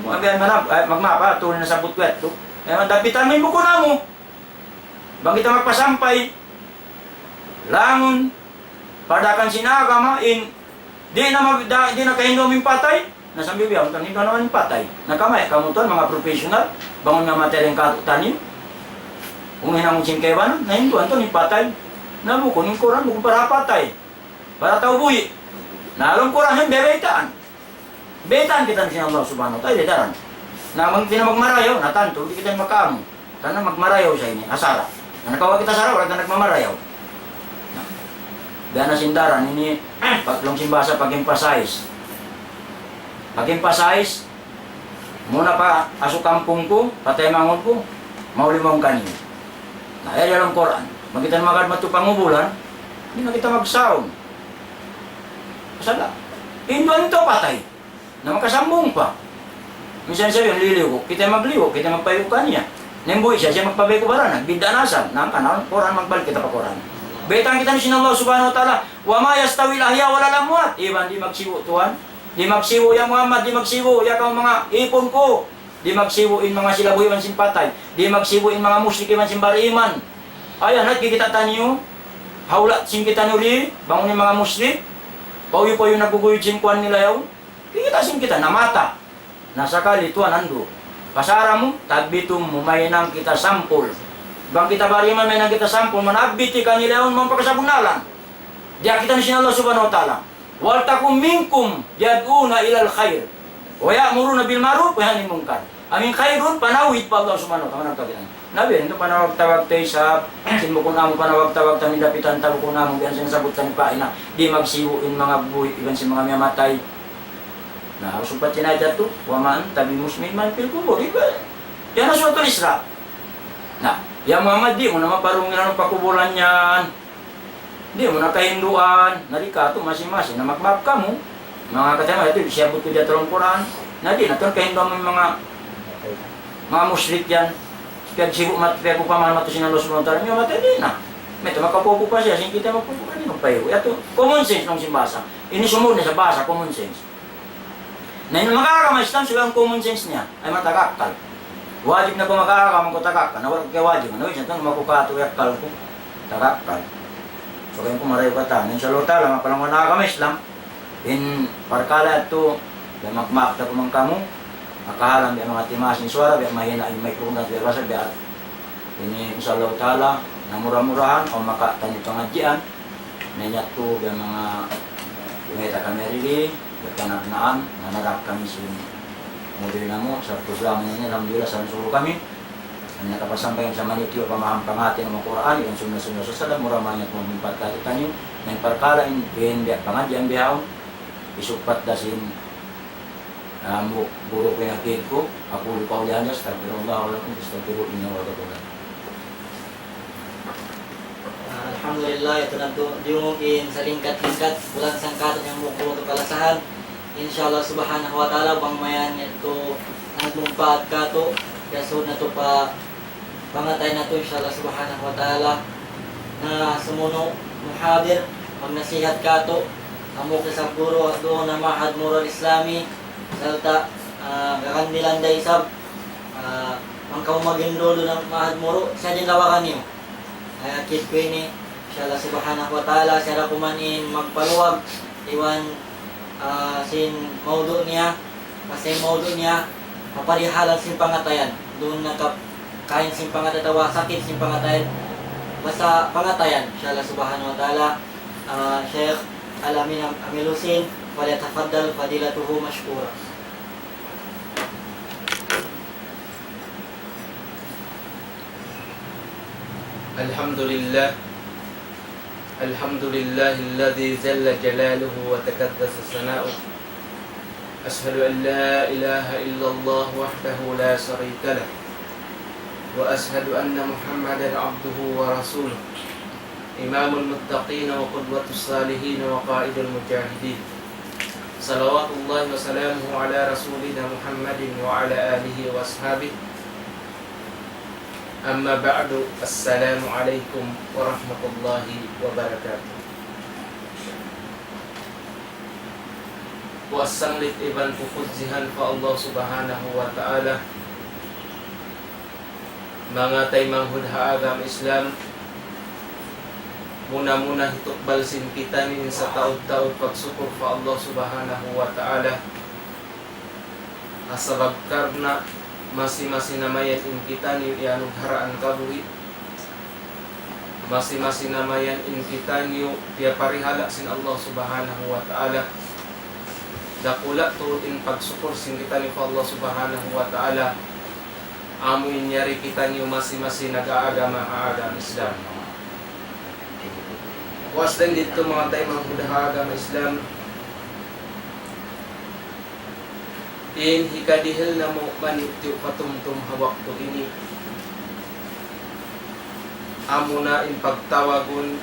wasallam. Mag-, mag-, eh, magmapa, attorney nasabbut ku yadtu. Eh, dapitan mu in bukun namu'. Bang kita magpasampay, langun, padakan sin agama in, di' na mag-, da-, di' na kahindu' amu in patay, na sambil biya', bukun hindu' na amu in patay. Na kamay, kamu tuwan, manga professional, bang awn namatay dayn katu' taniyu, unu in hinangun sin kaibanan, na hinduan tuwan in patay. Na bukun, in Qur'an, bukun para patay. Para tau buhi'. Na, laung Qur'an yan, biyaytaan. Biyaytaan kita sin Allah Subhanahu wa Ta'ala, biyaytaan. Na, mag-, di' na magmarayaw, na tantu, di' kita makaamu. Karna' magmarayaw siya ini, ha sara'. Na, nakawa' kita sara', wala' kita nagmamarayaw. Na, biya' na sin daran, ini, pag-, laung sin bahasa, pag-emphasize. Pag-emphasize, muna pa, asu kampung ku, pa taymanghud ku, mauli mawn kaniyu. Na, ayaw laung Qur'an. Bang kita magad matu pangubulan, di' na kita magsaun. Pasal, hinduan in tau patay. Na makasambung pa. Minsan siya yun, liliw ku. Kita magliw, kita magpayukan niya. Na in buhi' siya, siya magpabay ku baranan. Bidda' na asal. Na, hangkan, Qur'an, magbalik kita pa Qur'an. Biyaytaan kita sin Allah Subhanahu wa Ta'ala, وما يستوي الأحياء ولا الأموات. Iban di' magsibu', tuwan. Di' magsibu', ya Muhammad, di' magsibu', ya kaw manga ipun ku. Di' magsibu' in manga sila buhi' iban sin patay. Di' magsibu' in manga mushrik iban sin bariman. Ayan, nagkikita' taniyu, hawla' sin kitaniyu di, bang unu in manga mushrik, pauyu-pauyu naguguyud sin kuwan nila yaun. Kikita' sin kita, namata. Na sakali tuwan andu'. Pasara mu, tabbitun mu, mahinang kita sampul. Bang kita bariman, mahinang kita sampul, manabbiti kanila yaun, mawn pa kasabunnalan. Diyaak kitaniyu sin Allah Subhanahu wa Ta'ala. ولتكن منكم يدعون إلى الخير ويأمرون بالمعروف وينهون عن المنكر. Amu in khairun, panawid pa Allah Subhanahu wa Ta'ala, manawag tawag yan. Nabi, ito panawag-tawag ta isab, sin bukun amu panawag-tawag ta, dapitan ta bukun amu, biya' sin sabbut ta pa ina, di' magsibu' in manga buhi', iban sin manga miyatay. Na, usug pa tinayat tu, وما أنت بمسمع من في القبور. Iba, yan na Suratul Isra. Na, ya Muhammad, di' mu na maparungil in pakubulan yan. Di' mu na kahinduan, na di' katu' masi-masi, na magmaap kamu. Manga kataymanghuran, yadtu, siyabbut ku diyā ha lawm Qur'an. Na di' na tuud kahinduan mu in manga, manga mushrik yan. Piyagsibu' mat-, piyagupamahan matu sin Allah Subhanahu wa Ta'ala, miyatay, di' na. Mayta' makapupu pa siya, sin kita mapupu pa, di' magpayu'. Yadtu, common sense laung sin bahasa. Ini sumud na sa bahasa, common sense. Na in manga agama Islam, sila in common sense niya, ayaw mataga akkal. Wajib na kaw makaagama bang kaw taga akkal, na wala' kaw wajib, na wajib na kaw makaagama bang kaw taga akkal. Taga akkal. So, kaya ku marayaw katan, insha Allah Ta'ala, mapalanguwan in agama Islam, in parkala' yadtu, biya' magmaap da kuman kamu, makahalan biya' manga timaas in suwara, biya' mahina' in microphone, biya' basa, biya' ini, insha Allah Ta'ala, na mura-murahan, o maka taniyu pangadjian, na yadtu biya' manga, mayta' kami diri, biya' panagnaan, na naraak kami sin model namu', sa' programa ini, alhamdulillah, sa' suru kami, na nakapasampay sa manitiyu, pamaham pangati, na Qur'an, iban sunna-sunna sa salam, mura-murahan niya kumampungpat katu' taniyu, na in parkala' in, in biya' pangadjian bihaun, isugpat da sin, ah, mu-, guru ku in akid ku, أقول قولي هذا أستغفر الله لي ولكم فاستغفروه إنه هو الغفور الرحيم. Ah, alhamdulillah, yadtu na tuud, diyungug in salingkat-lingkat, bulan sangkatun yang mukul untuk kalasahan. Insha Allah Subhanahu wa Ta'ala, bang mayan yadtu nagmumpaat katu', ya sud na tuud pa pangatay natu', insha Allah Subhanahu wa Ta'ala. Na sumunu' muhadir, magnasihat katu', Amu ku isab guru duun ha Ma'had Muru Al-Islami, sarta', ah, gagandilan da isab, ah, bang kamu mag-enroll duun ha Ma'had Muru, siya da in lawagan niyu. Ay, akid ku ini, insya Allah subhanahu wa ta'ala, siya da kuman in magpaluwag, iban, ah, sin mawdu' niya, basta in mawdu' niya, ha parihalan sin pangatayan. Duun na ka kain sin pangatayan, atawa sakit sin pangatayan, basta pangatayan, insya Allah subhanahu wa ta'ala. Ah, Sheikh Al-Amin Am-, Amil Husin, فليتفضل فضيلته مشكورا. الحمد لله. الحمد لله الذي جل جلاله وتقدس ثناؤه. أشهد أن لا إله إلا الله وحده لا شريك له. وأشهد أن محمدا عبده ورسوله. إمام المتقين وقدوة الصالحين وقائد المجاهدين. صلوات الله وسلامه على رسولنا محمد وعلى آله وأصحابه. أما بعد، السلام عليكم ورحمة الله وبركاته. Puas sanglit iban pupudjihan pa Allah Subhanahu wa Ta'ala. Manga taymanghud ha agama Islam, muna-muna hitukbal sin kitaniyu in sataud-taud pagsukur pa Allah Subhanahu wa Ta'ala. Ha sabab karna' masi-masi na mayan in kitaniyu iyanugharaan kabuhi'. Masi-masi na mayan in kitaniyu piyaparihala' sin Allah Subhanahu wa Ta'ala. Dakula' tuud in pagsukur sin kitaniyu pa Allah Subhanahu wa Ta'ala. Amu in yari kitaniyu masi-masi nag-aagama ha agama Islam. Puas dayn didtu manga taymanghud ha agama Islam. In hikadihil namu' manitiyu patumtum ha waktu ini, amuna in pagtawagun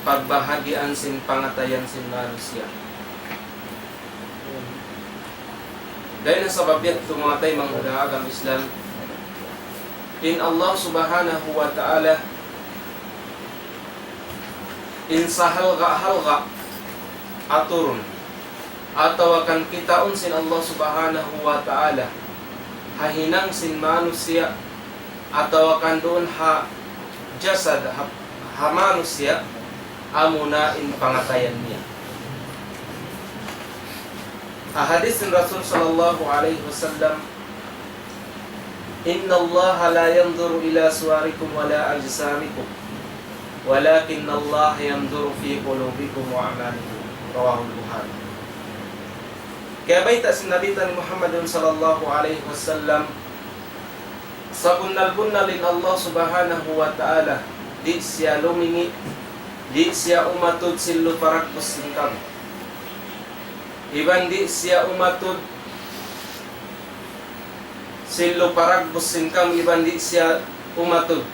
pagbahagian sin pangatayan sin manusiya'. Dayn ha sabab yadtu manga taymanghud ha agama Islam, in Allah Subhanahu wa Ta'ala, in sahalga'-halga' aturun, atawa kan kitaun sin Allah Subhanahu wa Ta'ala, ha hinang sin manusiya', atawa kan duun ha jasad, ha, ha manusiya', amuna in pangatayan niya. Ha hadith sin Rasul sallallahu alayhi wasallam, إن الله لا ينظر إلى صوركم ولا أجسامكم ولكن الله ينظر في قلوبكم وأعمالكم. رواه البخاري. Kiyabayta' sin Nabi taniyu Muhammadun sallallahu alayhi wasallam, sabunnal-bunnal in Allah Subhanahu wa Ta'ala, di' siya lumingi', di' siya umatud sin lupa dagbus sin kamu. Iban di' siya umatud sin lupa dagbus sin kamu, iban di' siya umatud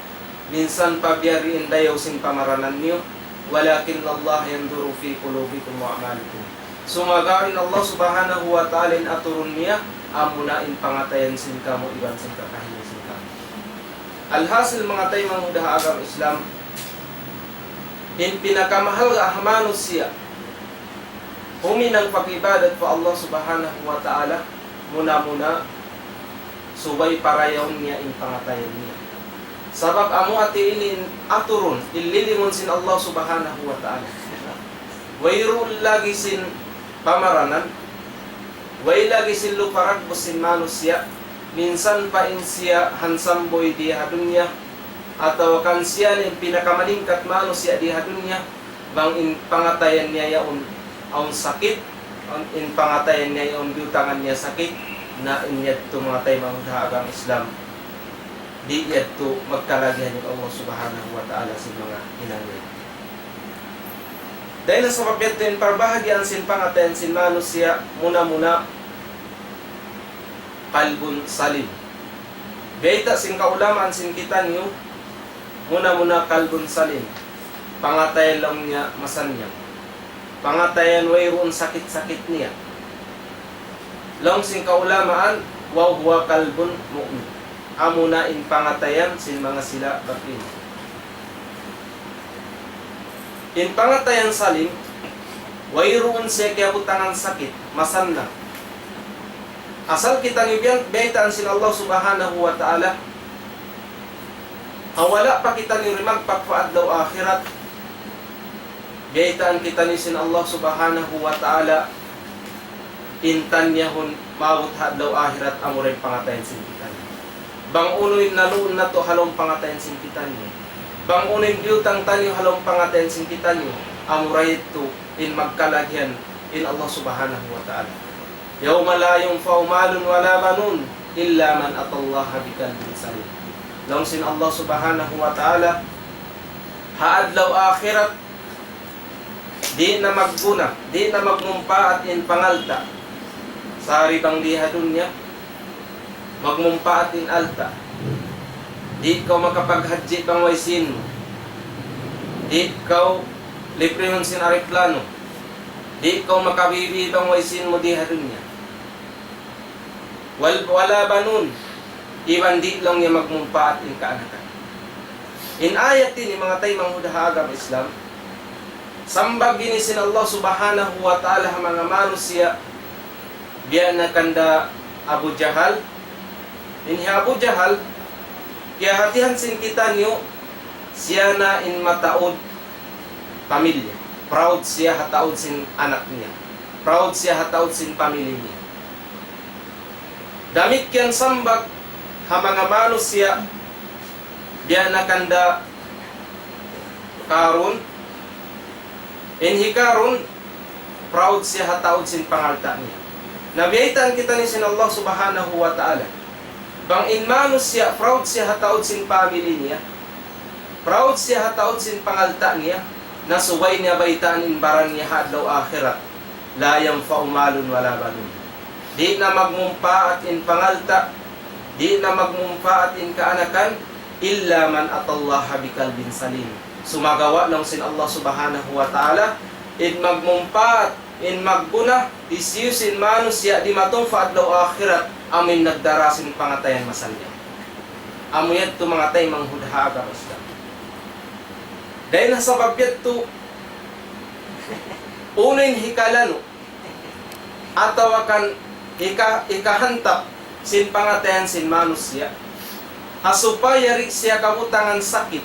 minsan pa biya' diin dayaw sin pamaranan niyu, ولكن الله ينظر في قلوبكم وأعمالكم. Sumagawa' in Allah Subhanahu wa Ta'ala in aturun niya, amuna in pangatayan sin kamu, iban sin kakahinang sin kamu. Alhasil, manga taymanghud ha agama Islam, in pinakamahalga' ha manusiya', huminang pag-ibadat pa Allah Subhanahu wa Ta'ala, muna-muna, subay parayawun niya in pangatayan niya. Sabab amu hati ini in aturun, in lilingun sin Allah Subhanahu wa Ta'ala. Wayruun lagi' sin pamaranan, way lagi' sin lupa dagbus sin manusiya', minsan pa in siya handsome boy di ha dunya, atawa kan siya na in pinakamalingkat manusiya' di ha dunya, bang in pangatayan niya yaun awn sakit, awn in pangatayan niya yaun biyutangan niya sakit, na in yadtu manga taymanghud ha agama Islam, di' yadtu magkalagihan in Allah Subhanahu wa Ta'ala sin manga hinang niya. Dayn ha sabab yadtu in parbahagian sin pangatayan sin manusiya', muna-muna, قلب سليم. Bayta' sin kaulamaan sin kitaniyu, muna-muna قلب سليم. Pangatayan laung niya masannyang. Pangatayan wayruun sakit-sakit niya. Laung sin kaulamaan, وهو قلب مؤمن. Amuna in pangatayan sin manga sila baiman. In pangatayan salim, wayruun siya kiyabutangan sakit, masannang. Asal kitaniyu biya' baytaan sin Allah Subhanahu wa Ta'ala, ha wala' pa kitaniyu rimagpak pa adlaw akhirat, baytaan kitaniyu sin Allah Subhanahu wa Ta'ala, in tanyahun maabut ha adlaw akhirat amura in pangatayan sin kitaniyu. Bang unu in naluun natu' ha lawm pangatayan sin kitaniyu. Bang unu in biyutang taniyu ha lawm pangatayan sin kitaniyu. Amura yadtu in magkalagihan in Allah Subhanahu wa Ta'ala. يوم لا ينفع مال ولا بنون إلا من أتى الله بقلب سليم. Laung sin Allah Subhanahu wa Ta'ala, ha adlaw akhirat, di' na magguna, di' na magmumpaat in pangalta'. Sari bang di ha dunya, magmumpaat in alta'. Di' kaw makapaghajji bang way sīn mu. Di' kaw librehun sin aeroplano. Di' kaw makabibi bang way sīn mu di ha dunya. Wal-, ولا بنون, iban di' laung niya magmumpaat in kaanakan. In ayat ini, manga taymanghud ha agama Islam, sambag ini sin Allah Subhanahu wa Ta'ala ha manga manusiya', biya' na kanda Abu Jahal. In hi Abu Jahal, kiyahatihan sin kitaniyu, siya na in mataud pamilya. Proud siya ha taud sin anak niya. Proud siya ha taud sin pamilya niya. Damikkiyan sambag ha manga manusiya', biya' na kanda Karun. In hi Karun, proud siya ha taud sin pangalta' niya. Na biyaytaan kitaniyu sin Allah Subhanahu wa Ta'ala. Bang in manusiya', proud siya ha taud sin pamilya niya. Proud siya ha taud sin pangalta' niya, na subay niya baytaan in baran niya ha adlaw akhirat. لا ينفع مال ولا بنون. Di' na magmumpaat in pangalta', di' na magmumpaat in kaanakan, إلا من أتى الله بقلب سليم. Sumagawa' laung sin Allah Subhanahu wa Ta'ala, in magmumpaat, in magguna, hisiyu-siyu in manusiya' dimatung pa adlaw akhirat, amu in nagdara sin pangatayan masannyang. Amu yadtu manga taymanghud ha agama Islam. Dayn ha sabab yadtu, unu in hikalanu', atawa kan hika-, hikahantap sin pangatayan sin manusiya'. Ha supaya di' siya kabutangan sakit.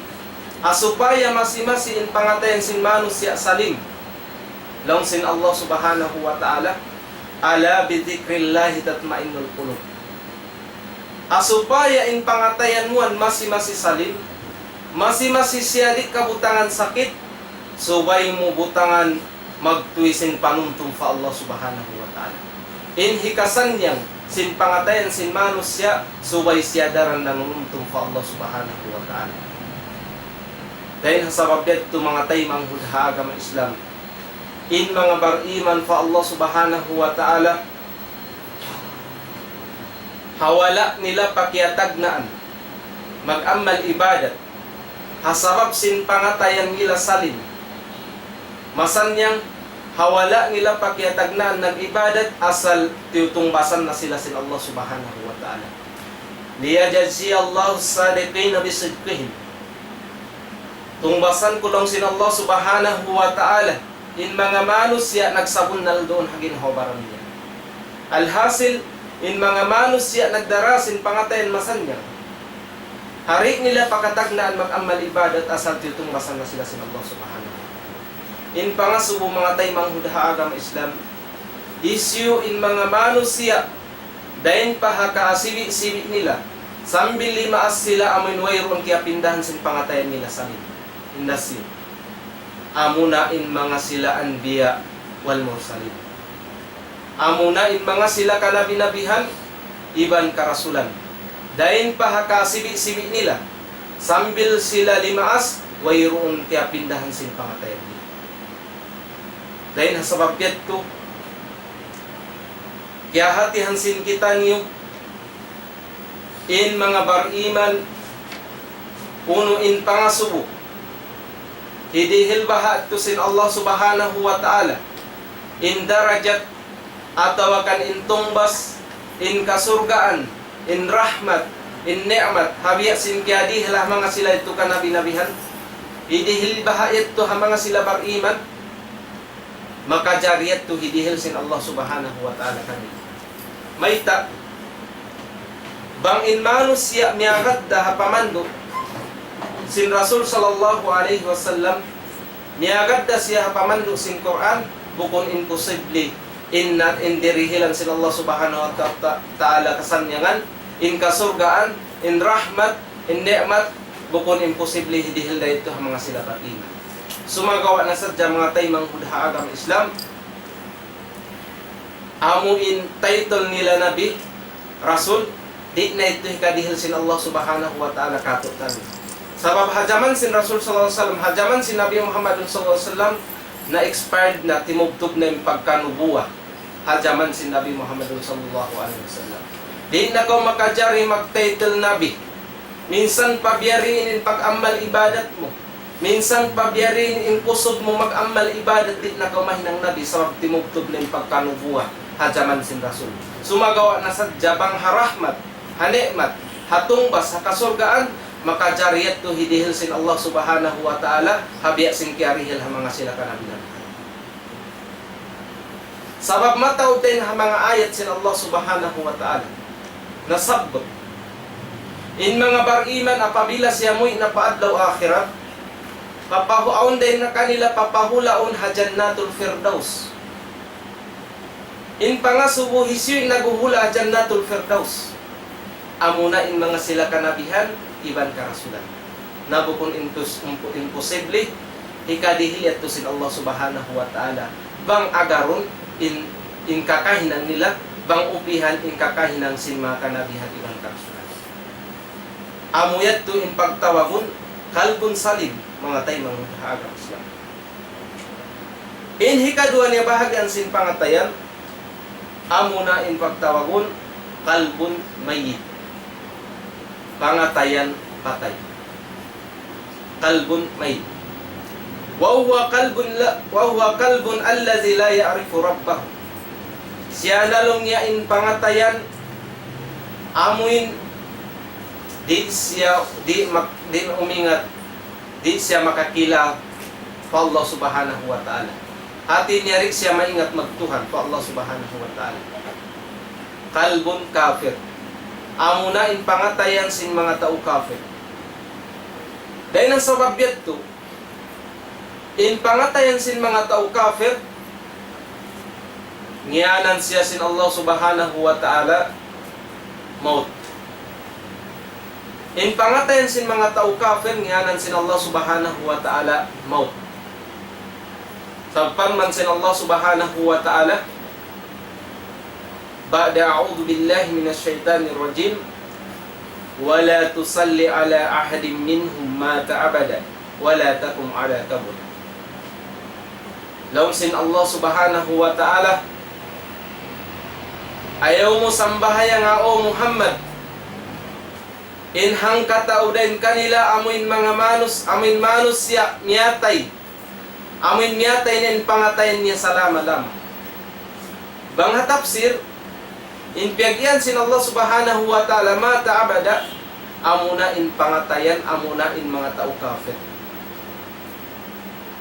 Ha supaya masi-masi in pangatayan sin manusiya' salim. Laung sin Allah Subhanahu wa Ta'ala, ألا بذكر الله تطمئن القلوب. Ha supaya in pangatayan mu yan masi-masi salim, masi-masi siya di' kabutangan sakit, subay mu butangan magtuy sin panumtum pa Allah Subhanahu wa Ta'ala. In hikasannyang sin pangatayan sin manusiya', subay siya daran nanumtum pa Allah Subhanahu wa Ta'ala. Dayn ha sabab yadtu manga taymanghud ha agama Islam, in manga bariman pa Allah Subhanahu wa Ta'ala, ha wala' nila pa kiyatagnaan mag-amal ibadat, ha sabab sin pangatayan nila salim. Masannyang, ha wala' nila pa kiyatagnaan nag-ibadat asal tiyutungbasan na sila sin Allah Subhanahu wa Ta'ala. ليجزي الله الصادقين بصدقهم. Tungbasan ku laung sin Allah Subhanahu wa Ta'ala in manga manusiya' nagsabunnal duun ha ginhawa-baran niya. Alhasil, in manga manusiya' nagdara sin pangatayan masannyang, di' nila pa katagnaan mag-amal ibadat asal tiyutungbasan na sila sin Allah Subhanahu wa Ta'ala. In pangasubu manga taymanghud ha agama Islam, hisiyu in manga manusiya' dayn pa ha kaasibi'-sibi' nila, sambil limaas sila amuin wayruun kiyapindahan sin pangatayan nila salim. Inda siyu. Amuna in manga sila anbiya wal mursalin. Amuna in manga sila kanabi-nabihan, iban karasulan. Dayn pa ha kaasibi'-sibi' nila, sambil sila limaas, wayruun kiyapindahan sin pangatayan nila. Dayn ha sabab yadtu, kiyahatihan sin kitaniyu, in manga bariman, unu in pangasubu, hidihil baha' tu sin Allah Subhanahu wa Ta'ala, in darajat, atawa kan in tungbas, in kasurgaan, in rahmat, in ni'mat, ha biya' sin kiyadihil ha manga sila yadtu kanabi-nabihan. Hidihil baha' yadtu ha manga sila bariman, makajari yadtu hidihil sin Allah Subhanahu wa Ta'ala kanila. Mayta', bang in manusiya' miyagad da ha pamandu' sin Rasul sallallahu alayhi wasallam, miyagad da siya ha pamandu' sin Qur'an, bukun imposible in, in dirihilan sin Allah Subhanahu wa Ta-, Ta'ala kasannyangan, in kasurgaan, in rahmat, in ni'mat, bukun imposible hidihil da yadtu ha manga sila bariman. Sumagawa' na sadja manga taymanghud ha agama Islam, amu in title nila Nabi, Rasul, di' na yadtu hikadihil sin Allah Subhanahu wa Ta'ala kātu'niyu. Sabab ha jaman sin Rasul sallallahu alayhi wasallam, ha jaman sin Nabi Muhammad sallallahu alayhi wasallam, na-expired na, timubtub na in pagkanubuwa ha jaman sin Nabi Muhammad sallallahu alayhi wasallam. Di' na kaw makajari mag-title Nabi. Minsan pa biya' diin in pag-amal ibadat mu. Minsan pa biya' diin in kusug mu mag-amal ibadat, di' na kaw mahinang nabi sabab timubtub na in pagkanubuwa ha jaman sin Rasul. Sumagawa' na sadja bang ha rahmat, ha ni'mat, ha tungbas, ha kasurgaan, makajari yadtu hidihil sin Allah Subhanahu wa Ta'ala, ha biya' sin kiyarihil ha manga sila kanabihan. Sabab mataud dayn ha manga ayat sin Allah Subhanahu wa Ta'ala nasabbut, in manga bariman apabila siya muwi' na pa adlaw akhirat, papahu-, awn dayn na kanila papahulaun ha Jannatul Firdaus. In pangasubu hisiyu in naghuhula' ha Jannatul Firdaus? Amuna in manga sila kanabihan iban karasulan. Na bukun impos-, impo-, imposible hikadihil yadtu sin Allah Subhanahu wa Ta'ala. Bang agarun in, in kakahinang nila, bang upihan in kakahinang sin manga kanabihan iban karasulan. Amu yadtu in pagtawagun qalbun salim, manga taymanghud ha agama Islam. In hikaduwa niya bahagian sin pangatayan, amuna in pagtawagun qalbun mayyit. Pangatayan patay. Qalbun mayyit. وهو قلب لا، وهو قلب الذي لا يعرف ربه. Siya na laung niya in pangatayan, amuin di' siya, di' mak-, di' umingat, di' siya makakila pa Allah Subhanahu wa Ta'ala. Hati niya di' siya maingat magtuhan pa Allah Subhanahu wa Ta'ala. Qalbun kafir. Amuna in pangatayan sin manga tau kafir. Dayn ha sabab yadtu, in pangatayan sin manga tau kafir, ngiyanan siya sin Allah Subhanahu wa Ta'ala maut. In pangatayan sin manga tau kafir, ngiyanan sin Allah Subhanahu wa Ta'ala maut. Sabab parman sin Allah Subhanahu wa Ta'ala, بعد أعوذ بالله من الشيطان الرجيم، ولا تصل على أحد منهم مات أبدا ولا تقم على قبره. Laung sin Allah Subhanahu wa Ta'ala, ayaw mu sambahayanga, O Muhammad, in hangkatau dayn kanila amuin manga manus-, amuin manusiya' miyatay. Amuin miyatay na in pangatayan niya salama-lama. Bang ha tafsir, in piyag-iyan sin Allah Subhanahu wa Ta'ala مات أبدا, amuna in pangatayan, amuna in manga tau kafir.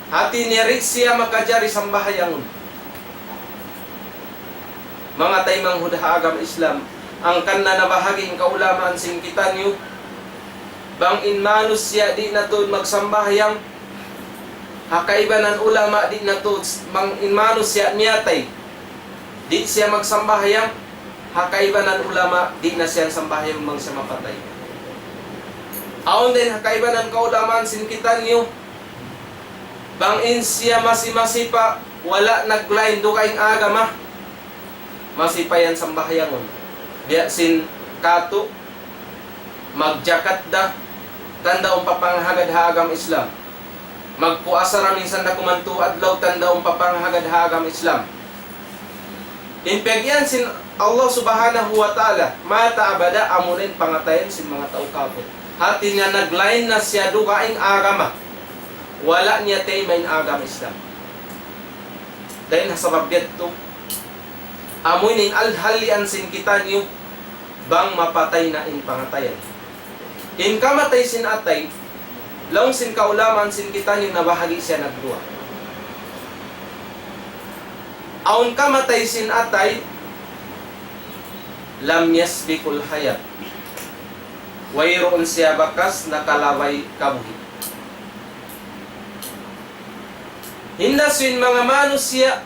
Hati niya di' siya makajari sambahayangun. Manga taymanghud ha agama Islam, hangkan na nabahagi' in kaulamaan sin kitaniyu, bang in manusiya' di' na tuud magsambahayang, ha kaibanan ulama di' na tuud, bang in manusiya' miyatay, di' siya magsambahayang, ha kaibanan ulama di' na siya sambahayang bang siya mapatay. Awn dayn ha kaibanan kaulamaan sin kitaniyu, bang in siya masi-masi pa, wala' naglain dugaing agama, masi pa yan sambahayangun. Biya' sin katu', magjakat da, tandaun pa panghagad ha agama Islam. Magpuasa da minsan da kuman tū adlaw, tandaun pa panghagad ha agama Islam. In piyag-iyan sin Allah Subhanahu wa Ta'ala, مات أبدا, amuna in pangatayan sin manga tau kafir. Hati niya naglain na siya dugaing agama. Wala' niya tayma in agama Islam. Dayn ha sabab yadtu, amuin in alhalian sin kitaniyu, bang mapatay na in pangatayan. In kamatay sin atay, Laung sin kaulamaan sin kitaniyu nabahagi' siya nagduwa. Awn kamatay sin atay, lam yasbiqul hayat. Wayruun siya bakas nakalabay kabuhi'. Hinda sin manga manusiya',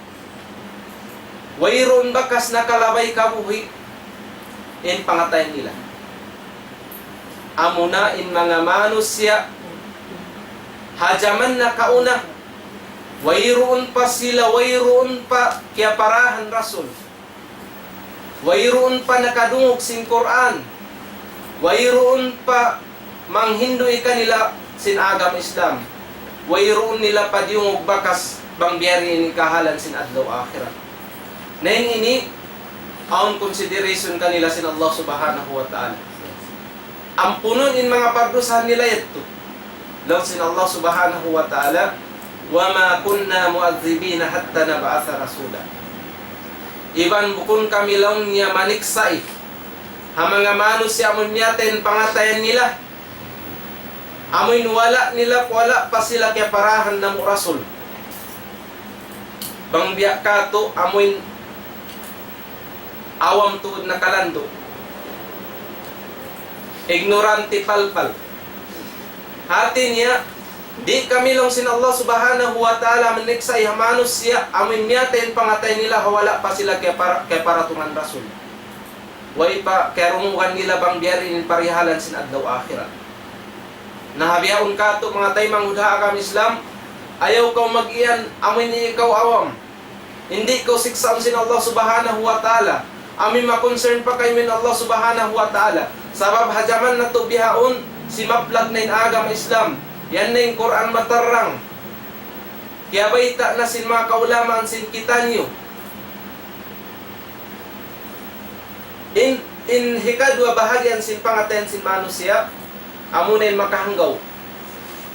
wayruun bakas nakalabay kabuhi' in pangatayan nila. Amuna in manga manusiya' ha jaman nakauna, wayruun pa sila, wayruun pa kiyaparahan Rasul. Wayruun pa nakadungug sin Qur'an. Wayruun pa manghindu' kanila sin agama Islam. Wayruun nila pa diyungug bakas bang biya' diin in kahalan sin adlaw akhirat. Na in ini, awn consideration kanila sin Allah Subhanahu wa Ta'ala. Ampunun in manga pagdusahan nila yadtu. Laung sin Allah Subhanahu wa Ta'ala, وما كنا معذبين حتى نبعث رسولا. Iban bukun kami laung niya maniksa' ha manga manusiya' amun miyatay in pangatayan nila. Amun wala' nila, wala' pa sila kiyaparahan namu' rasul. Bang biya' katu' amun awam tuud nakalandu'. Ignorante palpal. Hati niya, di' kami laung sin Allah Subhanahu wa Ta'ala maniksa' ha manusiya' amun miyatay in pangatayan nila ha wala' pa sila kiyapara-, kiyaparatungan rasul. Way pa kiyarungugan nila bang biya' diin in parihalan sin adlaw akhirat. Na ha bihaun katu' manga taymanghud ha agama Islam, ayaw kaw mag-iyan amun ikaw awam. Di' kaw siksaun sin Allah Subhanahu wa Ta'ala. Amun ma-concern pa kaymu in Allah Subhanahu wa Ta'ala. Sabab ha jaman natu' bihaun, simaplag na in agama Islam. Yan na in Qur'an matarrang. Kiyabayta' na sin manga kaulamaan sin kitaniyu. In, in hikaduwa bahagian sin pangatayan sin manusiya', amuna in makahanggaw.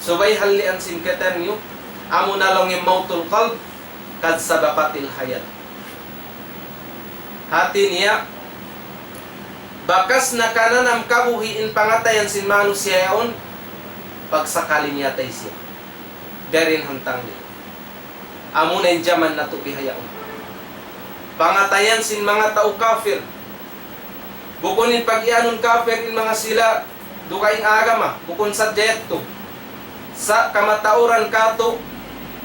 Subay hallian sin kitaniyu, amuna laung in موت القلب قد سبقت الحياة. Hati niya, bakas nakananam kabuhi' in pangatayan sin manusiya' yaun, pagsakali miyatay siya. Biya' diin hantang niya. Amuna in jaman natu' bihaun. Pangatayan sin manga tau kafir. Bukun in pag-iyanun kafir in manga sila dugaing agama, bukun sadja yadtu. Sa' kamatauran katu',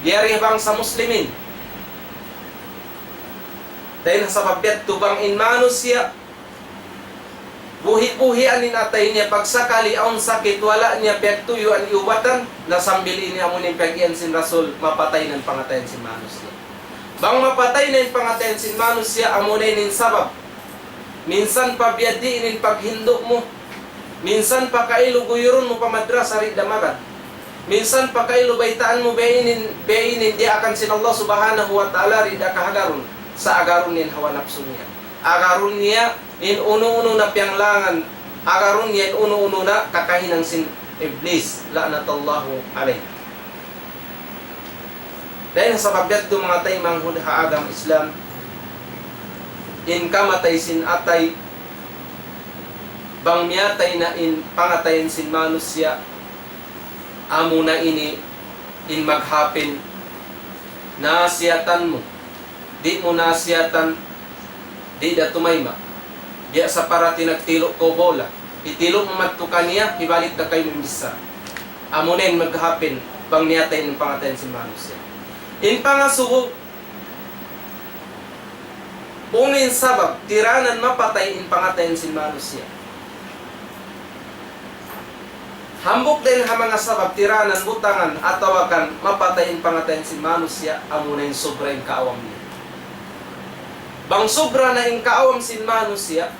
yari bangsa Muslimin. Dayn ha sabab yadtu bang in manusiya', buhi'-buhian in atay niya, pagsakali awn sakit, wala' niya piyagtuyuan iubatan, na sambil ini amu in piyag-iyan sin Rasul, mapatay na in pangatayan sin manusiya'. Bang mapatay na in pangatayan sin manusiya', amu na in sabab. Minsan pa biya' diin in paghindu' mu, minsan pa kailu guyurun mu pa madrasa di' da magad. Minsan pa kailu baytaan mu biya' ini, biya' ini diyaakan sin Allah Subhanahu wa Ta'ala di' da kahagarun, sa' agarun niya in hawa napsu niya. Agarun niya in unu-unu na piyanglangan, agarun niya in unu-unu na kakahinang sin Iblis, la'natullahu alayh. Dayn ha sabab yadtu manga taymanghud ha agama Islam, in kamatay sin atay, bang miyatay na in pangatayan sin manusiya', amu na ini in maghapin, nasihatan mu, di' mu nasihatan, di' da tumayma'. Biya' sa parati nagtilu' kaw bola. Hitilu' mu madtu kaniya, hibalik da kaymu in bichara. Amu na in maghapin, bang miyatay in pangatayan sin manusiya'. In pangasubu, unu in sabab, tiranan mapatay in pangatayan sin manusiya'. Hambuuk dayn ha manga sabab tiranan butangan atawa kan mapatay in pangatayan sin manusiya', amu na in subra in kaawam niya. Bang subra na in kaawam sin manusiya',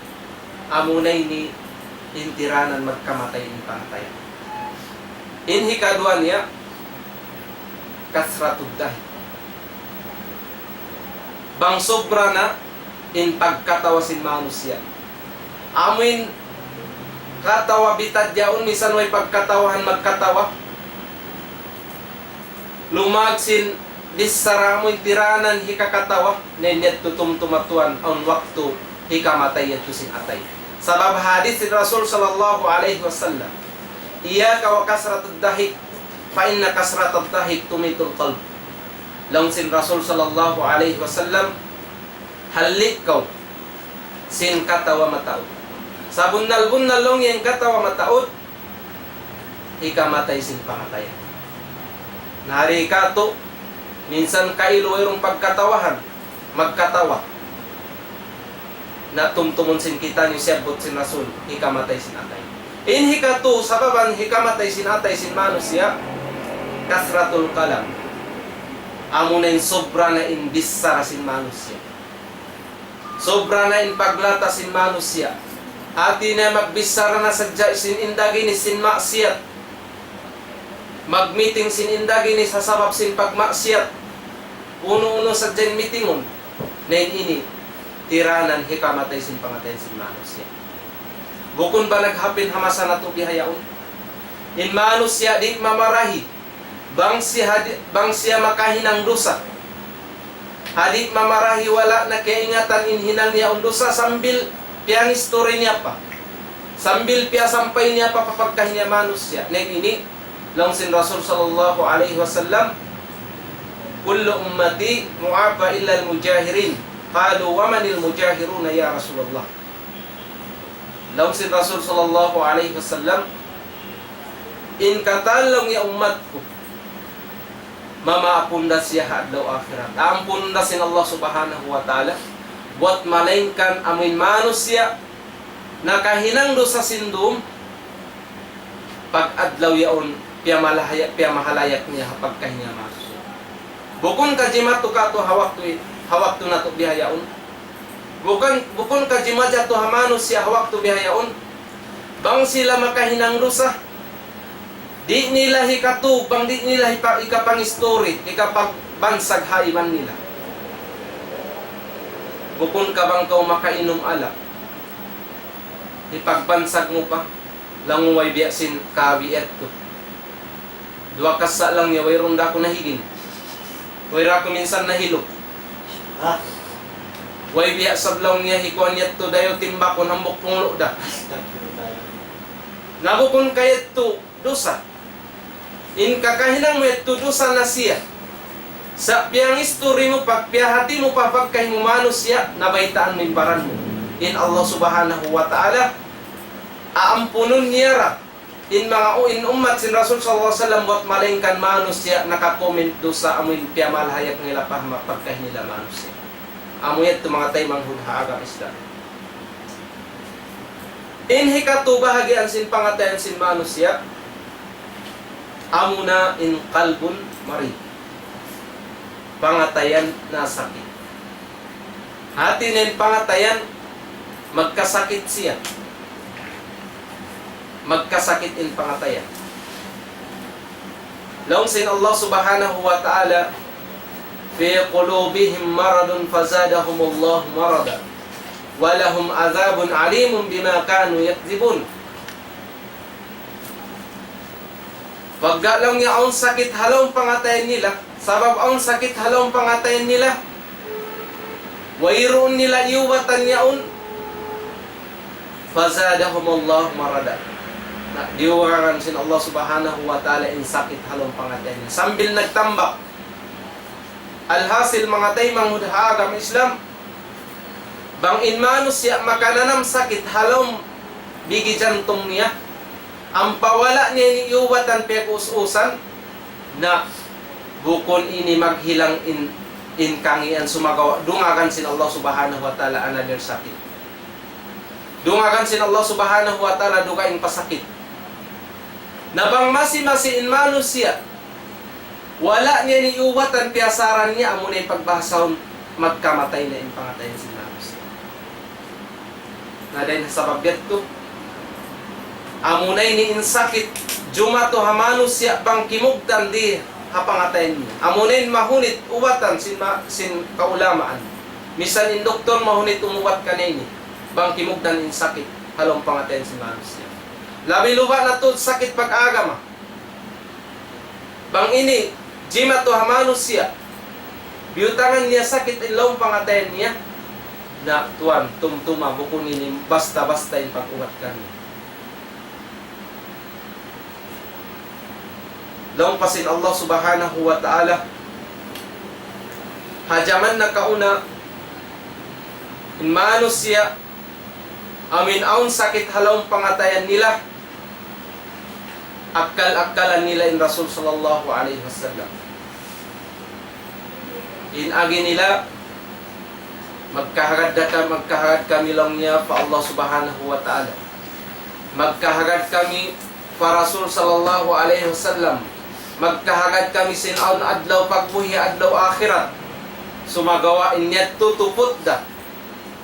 amu na ini in tiranan magkamatay in pangatayan. In hikaduwa niya, kasratud dahik. Bang subra na in pagkatawa sin manusiya'. Amu in katawa bitad yaun, misan way pagkatawahan magkatawa. Lumag sin bichara mu in tiranan hikakatawa, na in yadtu tumtuma tuwan awn waktu hikamatay yadtu sin atay. Sabab hadith sin Rasul sallallahu alayhi wasallam, إياك وكثرة الضحك فإن كثرة الضحك تميت القلب. Laung sin Rasul sallallahu alayhi wasallam, halli' kaw sin katawa mataud. Sabunnal-bunnal laung niya in katawa mataud, hikamatay sin pangatayan. Na di' katu', minsan kailu wayruun pagkatawahan, magkatawa. Na tumtumun sin kitaniyu siyabbut sin Rasul, hikamatay sin atay. In hikatu, sababan hikamatay sin atay sin manusiya', كثرة الكلام. Amuna in sobra na in bichara sin manusiya'. Sobra na in paglata sin manusiya'. Hati niya magbichara na sadja sin indaginis sin maksiyat. Magmiting sin indaginis ha sabab sin pagmaksiyat. Unu-unu sadja in mitingun. Na in ini, tiranan hikamatay sin pangatayan sin manusiya'. Bukun ba naghapin ha masa natu' bihaun? In manusiya' di' mamarahi. Bang siya, bang siya makahinang dusa. Di' mamarahi, wala' na kaingatan in hinang niya yaun dusa sambil piyangistori niya pa. Sambil piyasampay niya pa pa pagkahi niya manusiya'. Na in ini, laung sin Rasul sallallahu alayhi wasallam, كل أمتي معافى إلا المجاهرين. قالوا: ومن المجاهرون يا رسول الله؟ Laung sin Rasul sallallahu alayhi wasallam, in katan laung niya ummat ku, mamaapun da siya ha adlaw akhirat. Ampun da sin Allah Subhanahu wa Ta'ala, buwat malaingkan amuin manusiya' nakahinang dusa sin dum, pag-adlaw yaun, piyamahalayak, piyamahalayak niya ha pagkahi niya manusiya'. Bukun ka jimatu katu' ha waktu, ha waktu natu' bihaun. Bukun, bukun ka jimajatu ha manusiya' ha waktu bihaun. Bang sila makahinang dusa, di' nila hikatu, bang di' nila hipa-, hikapangistori, hikapagbansag ha iban nila. Bukun ka bang kaw makainum alak, hipagbansag mu pa, laung mu way biya' sin kabi yadtu. Duwa kasa' laung niya, wayruun da aku nahigin. Way da aku minsan nahilup. Ha? Way biya' sab laung niya hikuan yadtu dayaw timbakun hambuuk punglu' da. Astagfirullah. Na bukun ka yadtu dusa. In kakahinang mu yadtu dusa na siya. Sa' piyangistori mu, pag-, piyahati mu pa pagkahi mu manusiya', nabaytaan mu in baran mu. In Allah Subhanahu wa Ta'ala, aampunun niya ra in manga u-, in ummat sin Rasul sallallahu alayhi wasallam buwat malaingkan manusiya' naka-commit dusa amuin piyamahalayak nila pa ha pagkahi nila manusiya'. Amu yadtu manga taymanghud ha agama Islam. In hikatu bahagian sin pangatayan sin manusiya', amuna in قلب مريض. Pangatayan na sakit. Hati niya in pangatayan, magkasakit siya. Magkasakit in pangatayan. Laung sin Allah Subhanahu wa Ta'ala, في قلوبهم مرض فزادهم الله مرضا ولهم عذاب أليم بما كانوا يكذبون. Pagga laung niya awn sakit ha lawm pangatayan nila, sabab awn sakit ha lawm pangatayan nila, wayruun nila iyubatan yaun, فزادهم الله مرضا. Na, diyugangan sin Allah Subhanahu wa Ta'ala in sakit ha lawm pangatayan nila. Sambil nagtambak. Alhasil, manga taymanghud ha agama Islam, bang in manusiya' makananam sakit ha lawm bigi jantung niya, ampa wala' niya ini iyubatan piyag-us-usan, na bukun ini maghilang in, in kangīan, sumagawa' dungagan sin Allah Subhanahu wa Ta'ala another sakit. Dungagan sin Allah Subhanahu wa Ta'ala dugaing pa sakit. Na bang masi-masi in manusiya', wala' niya ini iyubatan piyasaran niya, amuna in pagbahasahun magkamatay na in pangatayan sin manusiya'. Na dayn ha sabab yadtu, amuna ini in sakit jumatu ha manusiya' bang kimugdan di ha pangatayan niya. Amuna in mahunit ubatan sin ma-, sin kaulamaan. Misan in doktor mahunit umubat kaniya ini, bang kimugdan in sakit ha lawm pangatayan sin manusiya'. Labi luba' na tuud sakit pag-agama. Bang ini jimatu ha manusiya', biyutangan niya sakit in lawm pangatayan niya, na tuwan, tumtuma, bukun ini basta-basta in pag-ubat kaniya. Laung pa sin Allah Subhanahu wa Ta'ala, ha jaman nakauna, in manusiya', amu in awn sakit ha lawm pangatayan nila, akkal-akkalan nila in Rasul sallallahu alayhi wasallam. In agi nila, magkahagad da ka, magkahagad kami laung niya pa Allah Subhanahu wa Ta'ala. Magkahagad kami pa Rasul sallallahu alayhi wasallam. Magkahagad kami sin awn adlaw pagbuhi', adlaw akhirat. Sumagawa' in yadtu tuput da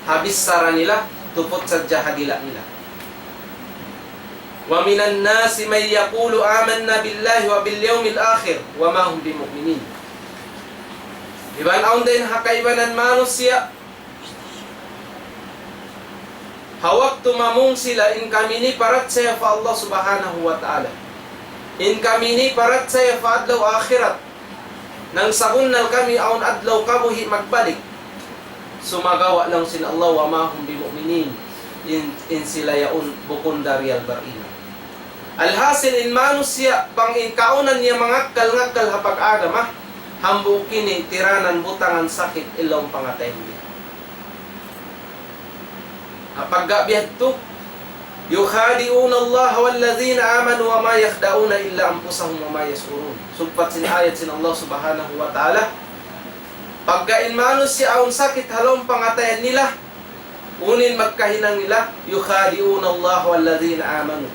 ha bichara nila, tuput sadja ha dila' nila. ومن الناس من يقول آمنا بالله وباليوم الآخر وما هم بمؤمنين. Iban awn dayn ha kaibanan manusiya', ha waktu mamung sila, in kami ini parachaya pa Allah Subhanahu wa Ta'ala. In kami ini parachaya pa adlaw akhirat. Nang sabunnal kami awn adlaw kabuhi' magbalik. Sumagawa' laung sin Allah, وما هم بمؤمنين. In, in sila yaun bukun da riyal bariman. Alhasil in manusiya', bang in kaunan niya mangakkal-ngakkal ha pag-agama, hambuuk ini tiranan butangan sakit in lawm pangatayan niya. Apabila biyadtu, يخادعون الله والذين آمنوا وما يخدعون إلا أنفسهم وما يشعرون. Sugpat sin ayat sin Allah Subhanahu wa Ta'ala. Pagka in manusiya' awn sakit ha lawm pangatayan nila, unu in magkahinang nila, يخادعون الله والذين آمنوا.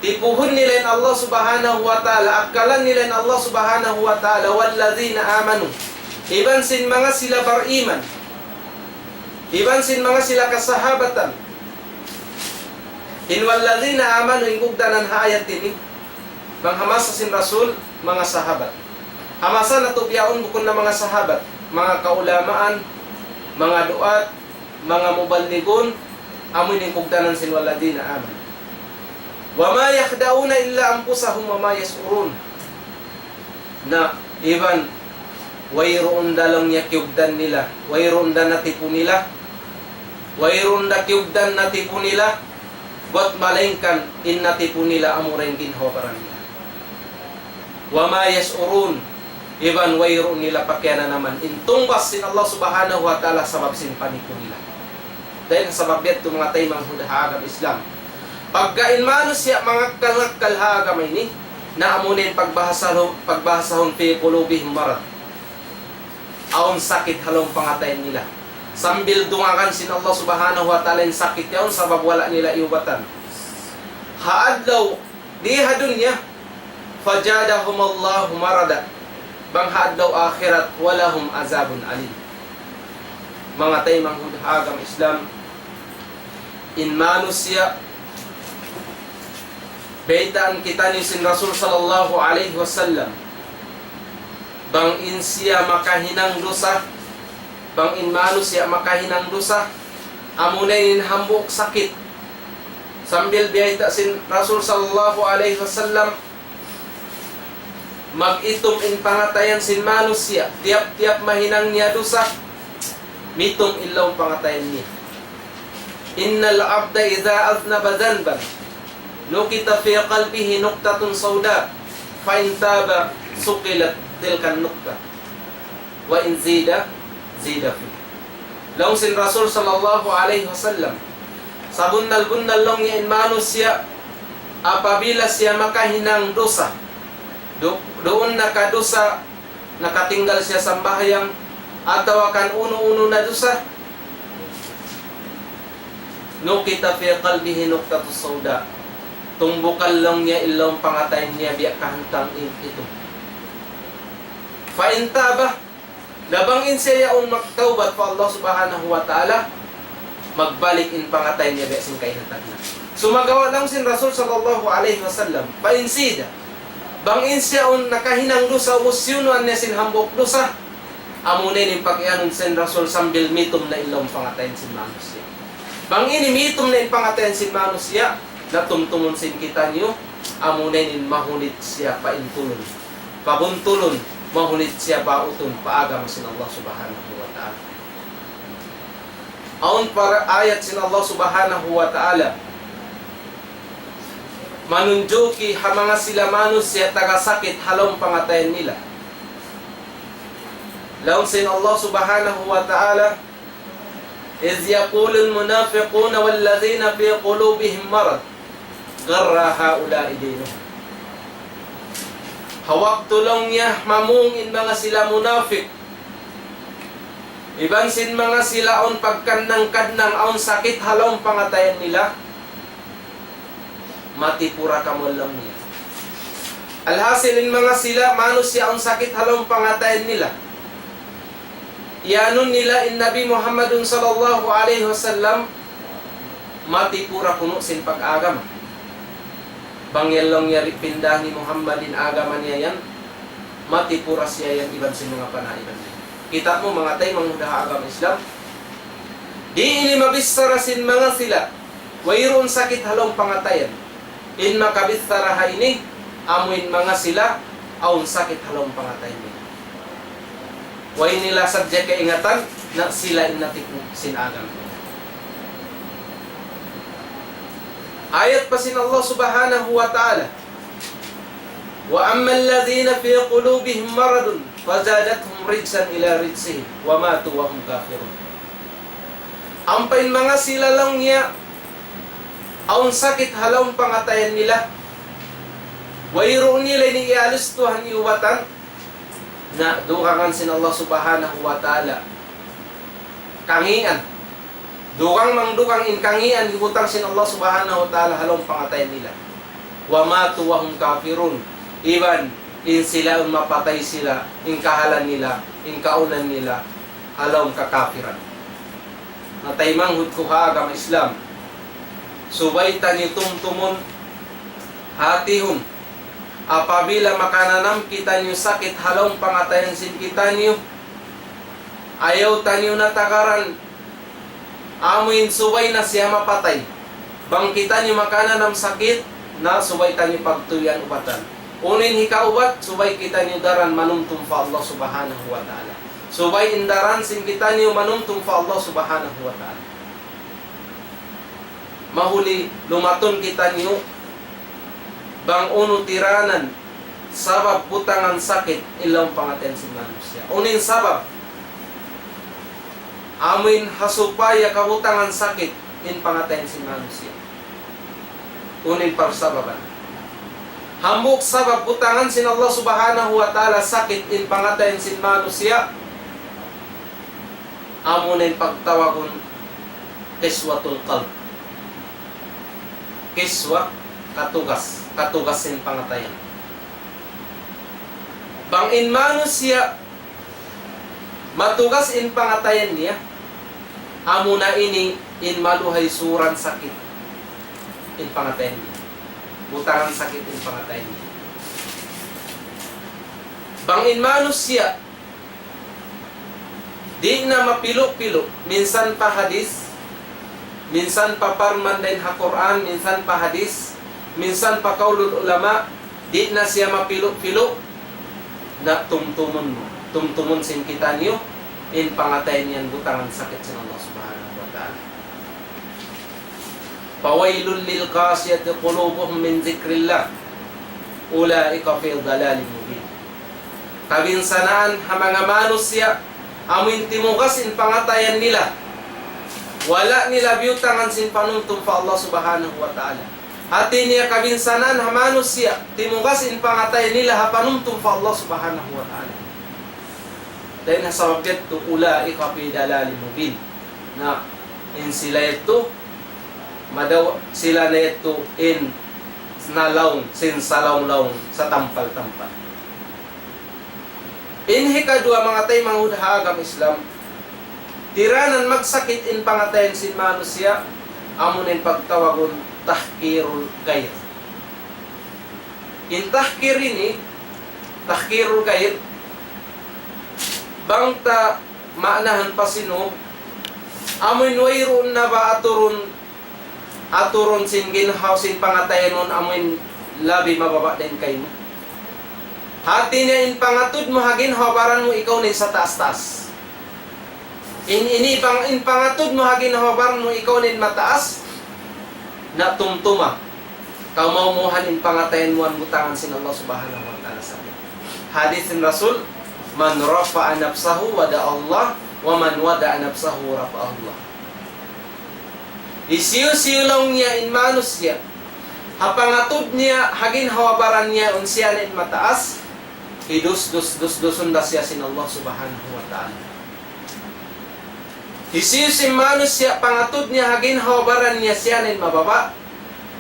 Tipuhun nila in Allah Subhanahu wa Ta'ala, akkalan nila in Allah Subhanahu wa Ta'ala, والذين آمنوا. Iban sin manga sila bariman. Iban sin manga sila kasahabatan. In والذين آمنوا, in kugdanan ha ayat ini. Bang ha masa sin Rasul, manga sahabat. Ha masa natu' bihaun bukun na manga sahabat. Manga kaulamaan, manga duat, manga muballigun, amu ini in kugdanan sin والذين آمنوا. وما يخدعون إلا أنفسهم وما يشعرون. Na, iban, wayruun da laung niya kiyugdan nila, wayruun da natipu nila, wayruun da kiyugdan natipu nila, bat malaingkan in natipu nila amura in ginhawa-baran nila. وما يشعرون, iban wayruun nila pakiyananaman in tungbas sin Allah Subhanahu wa Ta'ala sabab sin panipu nila. Dayn ha sabab yadtu manga taymanghud ha agama Islam. Pagka in manusiya' mangakkal-ngakkal ha agama ini, na amu na in pagbahasahun, pagbahasahun في قلوبهم مرض. Awn sakit ha lawm pangatayan nila. Sambil dungagan sin Allah Subhanahu wa Ta'ala in sakit yaun sabab wala' nila iyubatan. Ha adlaw di ha dunya, فزادهم الله مرضا. Bang ha adlaw akhirat, ولهم عذاب أليم. Manga taymanghud ha agama Islam, in manusiya', baytaan kitaniyu sin Rasul sallallahu alayhi wasallam, bang in siya makahinang dusa, bang in manusiya' makahinang dusa, amuna in hambuuk sakit. Sambil biyayta' sin Rasul sallallahu alayhi wasallam, mag-itum in pangatayan sin manusiya', tiyap-tiyap mahinang niya dusa, mitum in lawm pangatayan niya. إن العبد إذا أذنب ذنبا نكتت في قلبه نكتة سوداء فإن تاب صقلت تلك النكتة وإن زاد زيد فيه. Laung sin Rasul sallallahu alayhi wasallam, sabunnal-bunnal laung niya in manusiya', apabila siya makahinang dusa, du-, duun na ka dusa, nakatinggal siya sambahayang, atawa kan unu-unu na dusa, نكتت في قلبه نكتة سوداء. Tumbukan laung niya in lawm pangatayan niya biya' kahantang in itum. فإن تاب, na bang in siya yaun magtawbat pa Allah Subhanahu wa Ta'ala, magbalik in pangatayan niya biya' sin kaina tagna'. Sumagawa' laung sin Rasul sallallahu alayhi wasallam, فإن زاد, bang in siya yaun nakahinang dusa, ubus siyunuan niya sin hambuuk dusa, amuna in pakiyanun sin Rasul sambil mitum na in lawm pangatayan sin manusiya'. Bang ini mitum na in pangatayan sin manusiya', na tumtumun sin kitaniyu, amuna in mahunit siya pa intulun, pa buntulun, mahunit siya bautun pa agama sin Allah Subhanahu wa Ta'ala. Awn pa ayat sin Allah Subhanahu wa Ta'ala, Manunjuki ha manga sila manusiya' taga sakit ha lawm pangatayan nila. Laung sin Allah Subhanahu wa Ta'ala, إذ يقول المنافقون والذين في قلوبهم مرض غر هؤلاء دينهم. Ha waktu laung niya mamung in manga sila munafik, iban sin manga sila awn pagkannang-kannang awn sakit ha lawm pangatayan nila, mati pura kamu laung niya. Alhasil in manga sila manusiya' awn sakit ha lawm pangatayan nila, iyanun nila in Nabi Muhammadun sallallahu alayhi wasallam, mati pura kunu' sin pag-agama. Bang yan laung niya di' pindahan hi Muhammad in agama niya yan, mati pura siya yan iban sin manga panaiban niya. Kita' mu manga taymanghud ha agama Islam, di' ini mabichara sin manga sila wayruun sakit ha lawm pangatayan. In makabichara ha ini, amu in manga sila awn sakit ha lawm pangatayan nila. Way nila sadja kaingatan na sila in natipu' sin agama. Ayat pa sin Allah Subhanahu wa Ta'ala, وأما الذين في قلوبهم مرض فزادتهم رجسا إلى رجسهم وماتوا وهم كافرون. Ampa in manga sila laung niya awn sakit ha lawm pangatayan nila, wayruun nila ini iyalus Tuhan iyubatan, na dugangan sin Allah Subhanahu wa Ta'ala kangīan. Dugang mangdugang in kangīan hibutang sin Allah Subhanahu wa Ta'ala ha lawm pangatayan nila. وماتوا وهم كافرون. Iban in sila mapatay sila, in kahalan nila, in kaunan nila, ha lawm kakafiran. Na taymanghud ku ha agama Islam, subay taniyu tumtumun, hatihun, apabila makananam kitaniyu sakit ha lawm pangatayan sin kitaniyu, ayaw taniyu na tagaran, amu in subay na siya mapatay. Bang kitaniyu makananam sakit, na subay taniyu pagtuyuan ubatan. Unu in hikaubat, subay kitaniyu daran manumtum pa Allah Subhanahu wa Ta'ala. Subay in daran sin kitaniyu manumtum pa Allah Subhanahu wa Ta'ala. Mahuli lumatun kitaniyu bang unu tiranan sabab butangan sakit in lawm pangatayan sin manusiya'. Unu in sabab? Amu in ha supaya kabutangan sakit in pangatayan sin manusiya'. Unu in parsababan? Hambuuk sabab butangan sin Allah Subhanahu wa Ta'ala sakit in pangatayan sin manusiya', amu na in pagtawagun qiswatul qalb. Qiswa, katugas, katugas sin pangatayan. Bang in manusiya' matugas in pangatayan niya, amu na ini in maluhay suran sakit in pangatayan niya. Butangan sakit in pangatayan niya. Bang in manusiya' di' na mapilu'-pilu', minsan pa hadis, minsan pa parman dayn ha Qur'an, minsan pa hadis, minsan pa kaulul ulama, di' na siya mapilu'-pilu', na tumtumun mu, tumtumun sin kitaniyu, in pangatayan yan butangan sakit sin Allah Subhanahu wa Ta'ala. فويل للقاسية قلوبهم من ذكر الله أولئك في ضلال مبين. Kabinsanaan ha manga manusiya' amu in timugas in pangatayan nila, wala' nila biyutangan sin panumtum pa Allah Subhanahu wa Ta'ala. Hati niya kabinsanaan ha manusiya' timugas in pangatayan nila ha panumtum pa Allah Subhanahu wa Ta'ala. Dayn ha sabab yadtu, أولئك في ضلال مبين. Na, in sila yadtu, madaw sila na yadtu in nalaung, sin salaung-laung, satampal-tampal. In hikaduwa, manga taymanghud ha agama Islam, tiranan magsakit in pangatayan sin manusiya', amu na in pagtawagun tahqirul ghayr. In tahqir ini, tahqirul ghayr, bang ta maanahan pa sin unu, amu in wayruun na ba aturun, aturun sin ginhawa sin pangatayanun amu in labi mababa' dayn kaymu. Hati niya in pangatud mu ha ginhawa-baran mu ikaw na in sataas-taas. In ini pang, in pangatud mu ha ginhawa-baran mu ikaw na in mataas, na tumtuma. Kaw maumuhan in pangatayan mu in butangan sin Allah Subhanahu wa Ta'ala sakit. Hadith sin Rasul, من رفع نفسه وضعه الله، ومن وضع نفسه رفعه الله. Hisiyu-siyu laung niya in manusiya', ha pangatud niya ha ginhawa-baran niya awn siya na in mataas, hidusdus-dusdusun da siya sin Allah Subhanahu wa Ta'ala. Hisiyu-siyu in manusiya' pangatud niya ha ginhawa-baran niya siya na in mababa',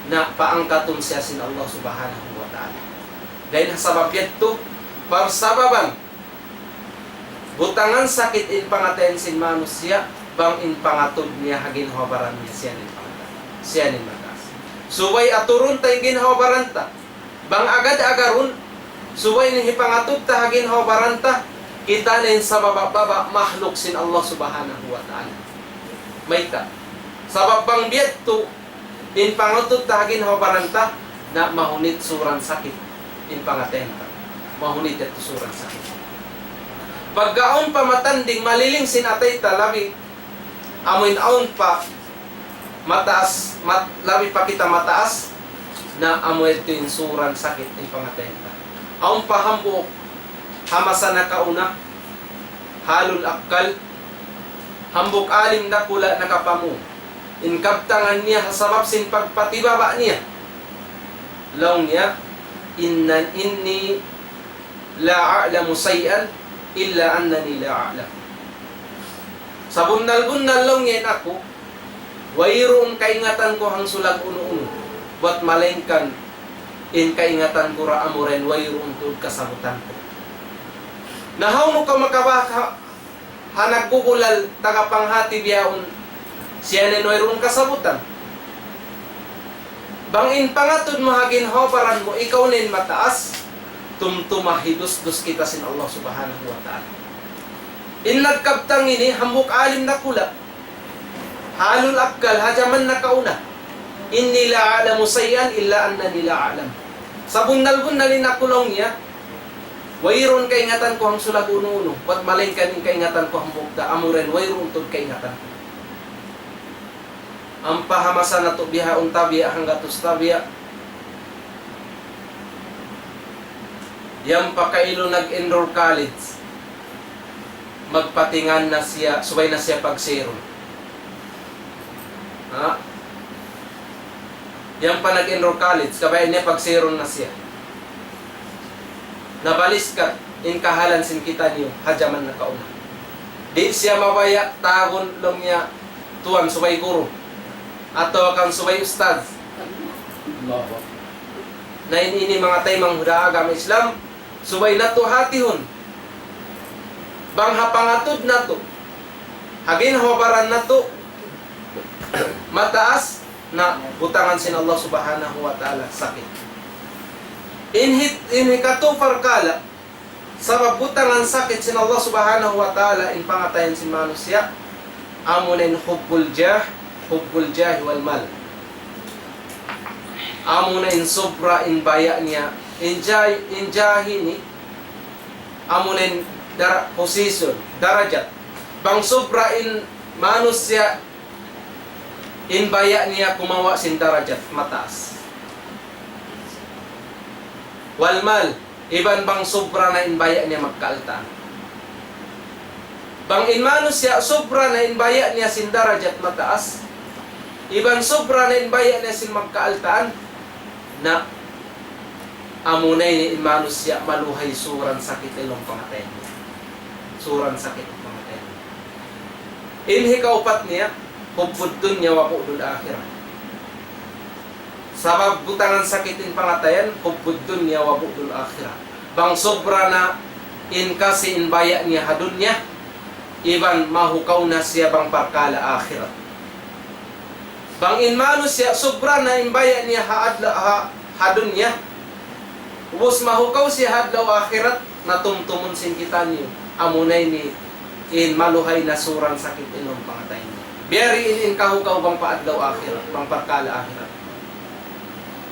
na paangkatun siya sin Allah Subhanahu wa Ta'ala. Dayn ha sabab yadtu, parsababan butangan sakit in pangatayan sin manusiya', bang in pangatud niya ha ginhawa-baran niya siya na in pangatayan, siya na in mataas. Subay aturun ta in ginhawa-baran ta. Bang agad-agarun, subay in hipangatud ta ha ginhawa-baran ta, kita' na in sababa'-baba' mahluk sin Allah Subhanahu wa Ta'ala. Mayta'? Sabab bang biya' yadtu, in pangatud ta ha ginhawa-baran ta, na mahunit suran sakit in pangatayan ta. Mahunit yadtu suran sakit. Pagka awn pa matanding maliling sin atay ta labi, amu in awn pa mataas, mat-, labi pa kita mataas, na amu yadtu in suran sakit in pangatayan ta. Awn pa hambuuk ha masa nakauna, ahlul akkal, hambuuk alim dakula' nakapamung. In kabtangan niya ha sabab sin pagpatibaba' niya. Laung niya, إن إني لا أعلم شيئا إلا أنني لا أعلم. Sabunnal-bunnal laung niya in aku, wayruun kaingatan ku hangsulag unu-unu, bat malaingkan in kaingatan ku ra amu ra in wayruun tuud kasabutan ku. Na hawnu kaw makabak ha, ha naggugulal taga panghati bihaun siya na in wayruun kasabutan? Bang in pangatud mu ha ginhawa-baran mu, ikaw na in mataas, tumtuma hidusdus kita sin Allah Subhanahu wa Ta'ala. In nagkabtang ini, hambuuk alim dakula'. Ahlul akkal, ha jaman nakauna. إني لا أعلم شيئا إلا أنني لا أعلم. Sabunnal-bunnal in aku laung niya, wayruun kaingatan ku hangsulag unu-unu, bat malaingkan in kaingatan ku hambuuk da, amu ra in wayruun tuud kaingatan ku. Ampa ha masa natu' bihaun tabiya', hanggatus tabiya'. Yan pa kailu nag-enroll college, magpatingan na siya, subay na siya pagserun. Ha? Yan pa nag-enroll college, kabaya' niya pagserun na siya. Nabaliskat in kahalan sin kitaniyu ha jaman nakauna. Di' siya mabaya' tawagun laung niya tuwan, subay guru, atawa kan subay ustadz. Allahu Akbar. Na in ini manga taymanghud ha agama Islam, subay natu' hatihun. Bang ha pangatud natu', ha ginhawa-baran natu', mataas, na butangan sin Allah Subhanahu wa Ta'ala sakit. In hit-, in hikatu parkala', sabab butangan sakit sin Allah Subhanahu wa Ta'ala in pangatayan sin manusiya', amuna in حب الجاه، حب الجاه والمال. Amuna in subra in baya' niya, in jah, in jah ini, amuna in dara-, position, darajat. Bang subra in manusiya', in baya' niya kumawa' sin darajat mataas. والمال, iban bang subra na in baya' niya magkaaltaan. Bang in manusiya' subra na in baya' niya sin darajat mataas, iban subra na in baya' niya sin magkaaltaan, na amuna ini in manusiya' maluhay suran sakit in pangatayan niya. Suran sakit in pangatayan niya. In hikaupat niya, حب الدنيا وبغض الآخرة. Sabab butangan sakit in pangatayan, حب الدنيا وبغض الآخرة. Bang sobra na in kasi in baya' niya ha dunya, iban mahukaw na siya bang parkala' akhirat. Bang in manusiya' sobra na in baya' niya ha adla-, ha, ha dunya, ubus mahukaw siya ha adlaw akhirat, na tumtumun sin kitaniyu. Amuna ini in maluhay na suran sakit in pangatayan niya. Biya' diin in kahukaw bang pa adlaw akhirat, bang parkala' akhirat.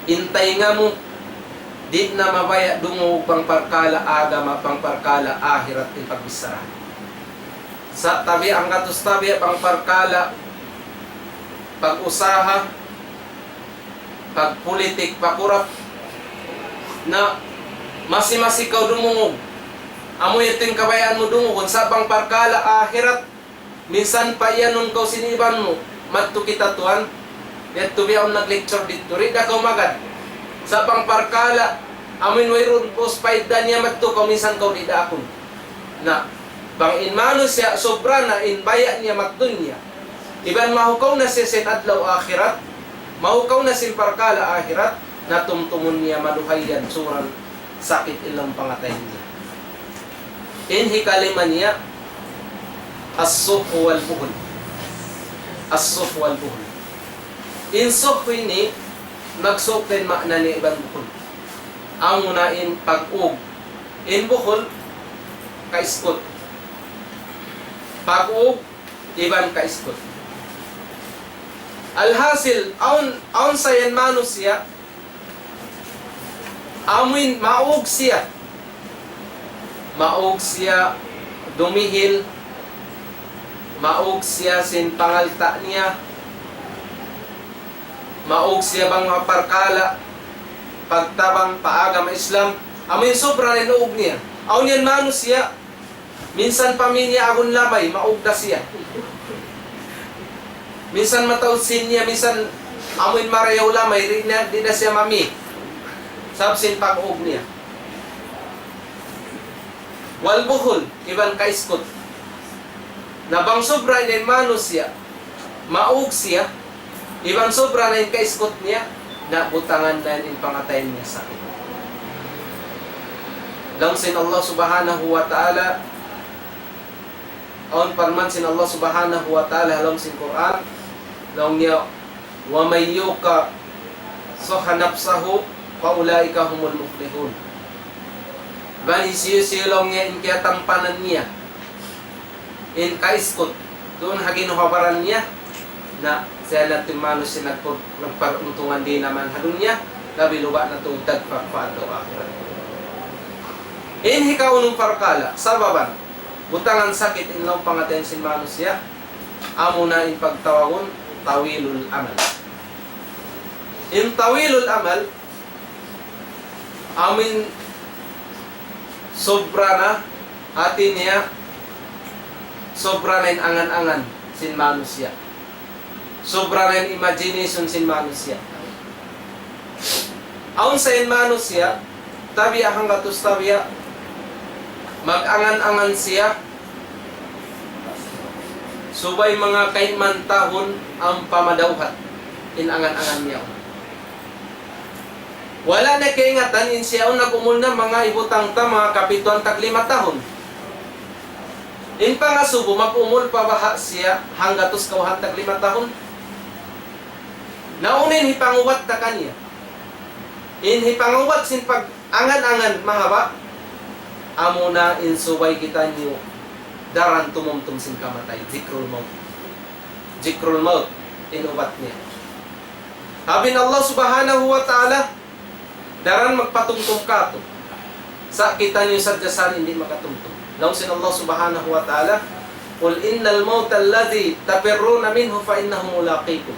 In taynga mu, di' na mabaya' dungug bang parkala' agama, bang parkala' akhirat in pagbichara. Sa' tabi' hanggatus tabi' bang parkala' pag-usaha, pagpulitik, pakurap, na masi-masi kaw dumungug. Amu yadtu in kabayaan mu dungugun, sa' bang parkala' akhirat, minsan pa iyanun kaw sin iban mu, madtu kita tuwan, yadtu biya' awn nag-lecture didtu, di' da kaw magad. Sa' bang parkala', amu in wayruun pus paidda niya, madtu kaw, minsan kaw di' da akun. Na, bang in manusiya' sobra na in baya' niya magdunya, iban mahukaw na siya sin adlaw akhirat, mahukaw na sin parkala' akhirat, na tumtumun niya maluhay yan, suran sakit in laung pangatayan niya. In hikalima niya, الشح والبخل. الشح والبخل. In shuh ini, nagsuuk in maana niya iban bukhul. Amuna in pag-ug. In bukhul, kaiskut. Pag-ug, iban kaiskut. Alhasil, awn, awn sa yan manusiya', amuin maug siya. Maug siya dumihil, maug siya sin pangalta' niya, maug siya bang maparkala', pagtabang pa agama Islam, amuin sobra na in ug niya. Awn yan manusiya', minsan pa mī niya agun lamay, maug da siya. Minsan mataud sīn niya, minsan amuin marayaw lamay, di' na, di' na siya mamī. Sabab sin pag-ug niya. والبخل, iban kaiskut. Na bang sobra na in manusiya', maug siya, iban sobra na in kaiskut niya, na butangan na in pangatayan niya sakit. Laung sin Allah Subhanahu wa Ta'ala, awn parman sin Allah Subhanahu wa Ta'ala ha lawm sin Qur'an, laung niya, ومن يوق شح نفسه فأولئك هم المفلحون. Iban hisiyu-siyu laung niya in kiyatampanan niya in kaiskut duun ha ginhawa-baran niya, na siya na tuud in manusiya' nagpar-, nagparuntungan di' naman ha dunya, labi luba' na tuud dagpak pa adlaw akhirat. In hikaunum parkala', sababan, butangan sakit in lawm pangatayan sin manusiya', amuna in pagtawagun طويل الأمل. In طويل الأمل, amuin sobra na, hāti niya, sobra na in angan-angan sin manusiya'. Sobra na in imagination sin manusiya'. Awn sa in manusiya', tabiya' hanggatus tabiya', mag-angan-angan siya, subay manga kayman tahun ampa madawhat in angan-angan niya. Wala' niya kaingatan in siya yaun nag-umul na manga hibutang ta manga kapituan tag lima tahun. In pangasubu, mag-umul pa baha' siya hanggatus kawhaan tag lima tahun. Na unu in hipangubat ta kaniya? In hipangubat sin pag-angan-angan mahaba', amuna in subay kitaniyu daran tumumtum sin kamatay, ذكر الموت. ذكر الموت, in ubat niya. Sabab in Allah Subhanahu wa Ta'ala, daran magpatumtum kātu'. Sa' kitaniyu sadja sa' in di' makatumtum. Laung sin Allah Subhanahu wa Ta'ala, قل إن الموت الذي تفرون منه فإنه ملاقيكم.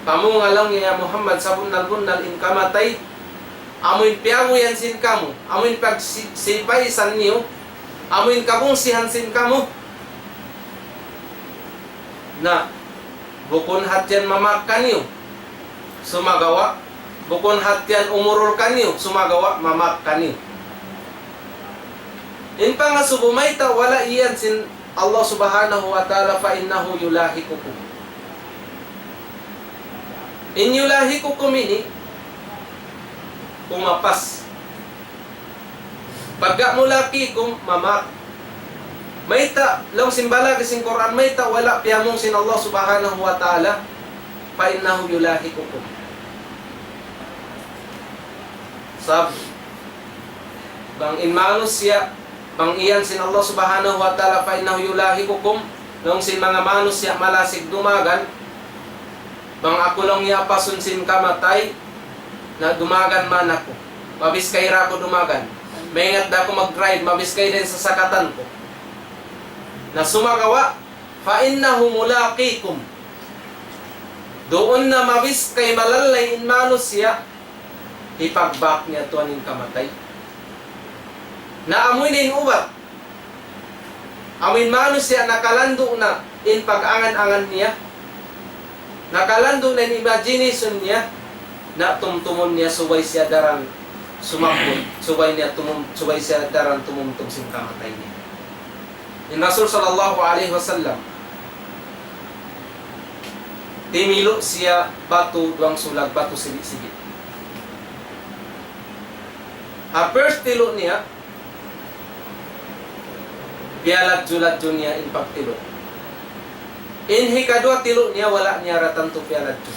Kamu nga laung niya ya Muhammad, sabunnal-bunnal in kamatay, amuin piyaguyan sin kamu, amuin pagsi-, sipaisan niyu, amuin kabungsihan sin kamu. Na, bukun hātihan mamak kaniyu, sumagawa', bukun hātihan umurul kaniyu, sumagawa' mamak kaniyu. In pangasubu mayta' wala' iyan sin Allah Subhanahu wa Ta'ala, فإنه يلاحقكم. In يلاحقكم ini, kumapas. Pagka ملاقيكم, mamak. Mayta', laung sin balagh sin Qur'an, mayta' wala' piyamung sin Allah Subhanahu wa Ta'ala, فإنه يلاحقكم. Sabab, bang in manusiya', bang iyan sin Allah Subhanahu wa Ta'ala, فإنه يلاحقكم, laung sin manga manusiya' malasig dumagan, bang aku laung niya apasun sin kamatay, na dumagan man aku. Mabiskay da aku dumagan. Maingat da aku mag-drive, mabiskay da in sasakatan ku. Na sumagawa', فإنه ملاقيكم. Duun na mabiskay malallay in manusiya', hipagbak niya tuwan in kamatay. Na amuin in ubat. Amuin manusiya' nakalandu' na in pag-angan-angan niya. Nakalandu' na in imagination niya. Na tumtumun niya subay siya daran sumabbut. Subay niya tumum-, subay siya daran tumumtum sin kamatay niya. In Rasul sallallahu alayhi wasallam, timilu' siya batu duwang sulag, batu sibi'-sibi'. Ha first tilu' niya, piyaladju-ladju niya in pagtilu'. In hikaduwa tilu' niya, wala' niya ra tantu piyaladju.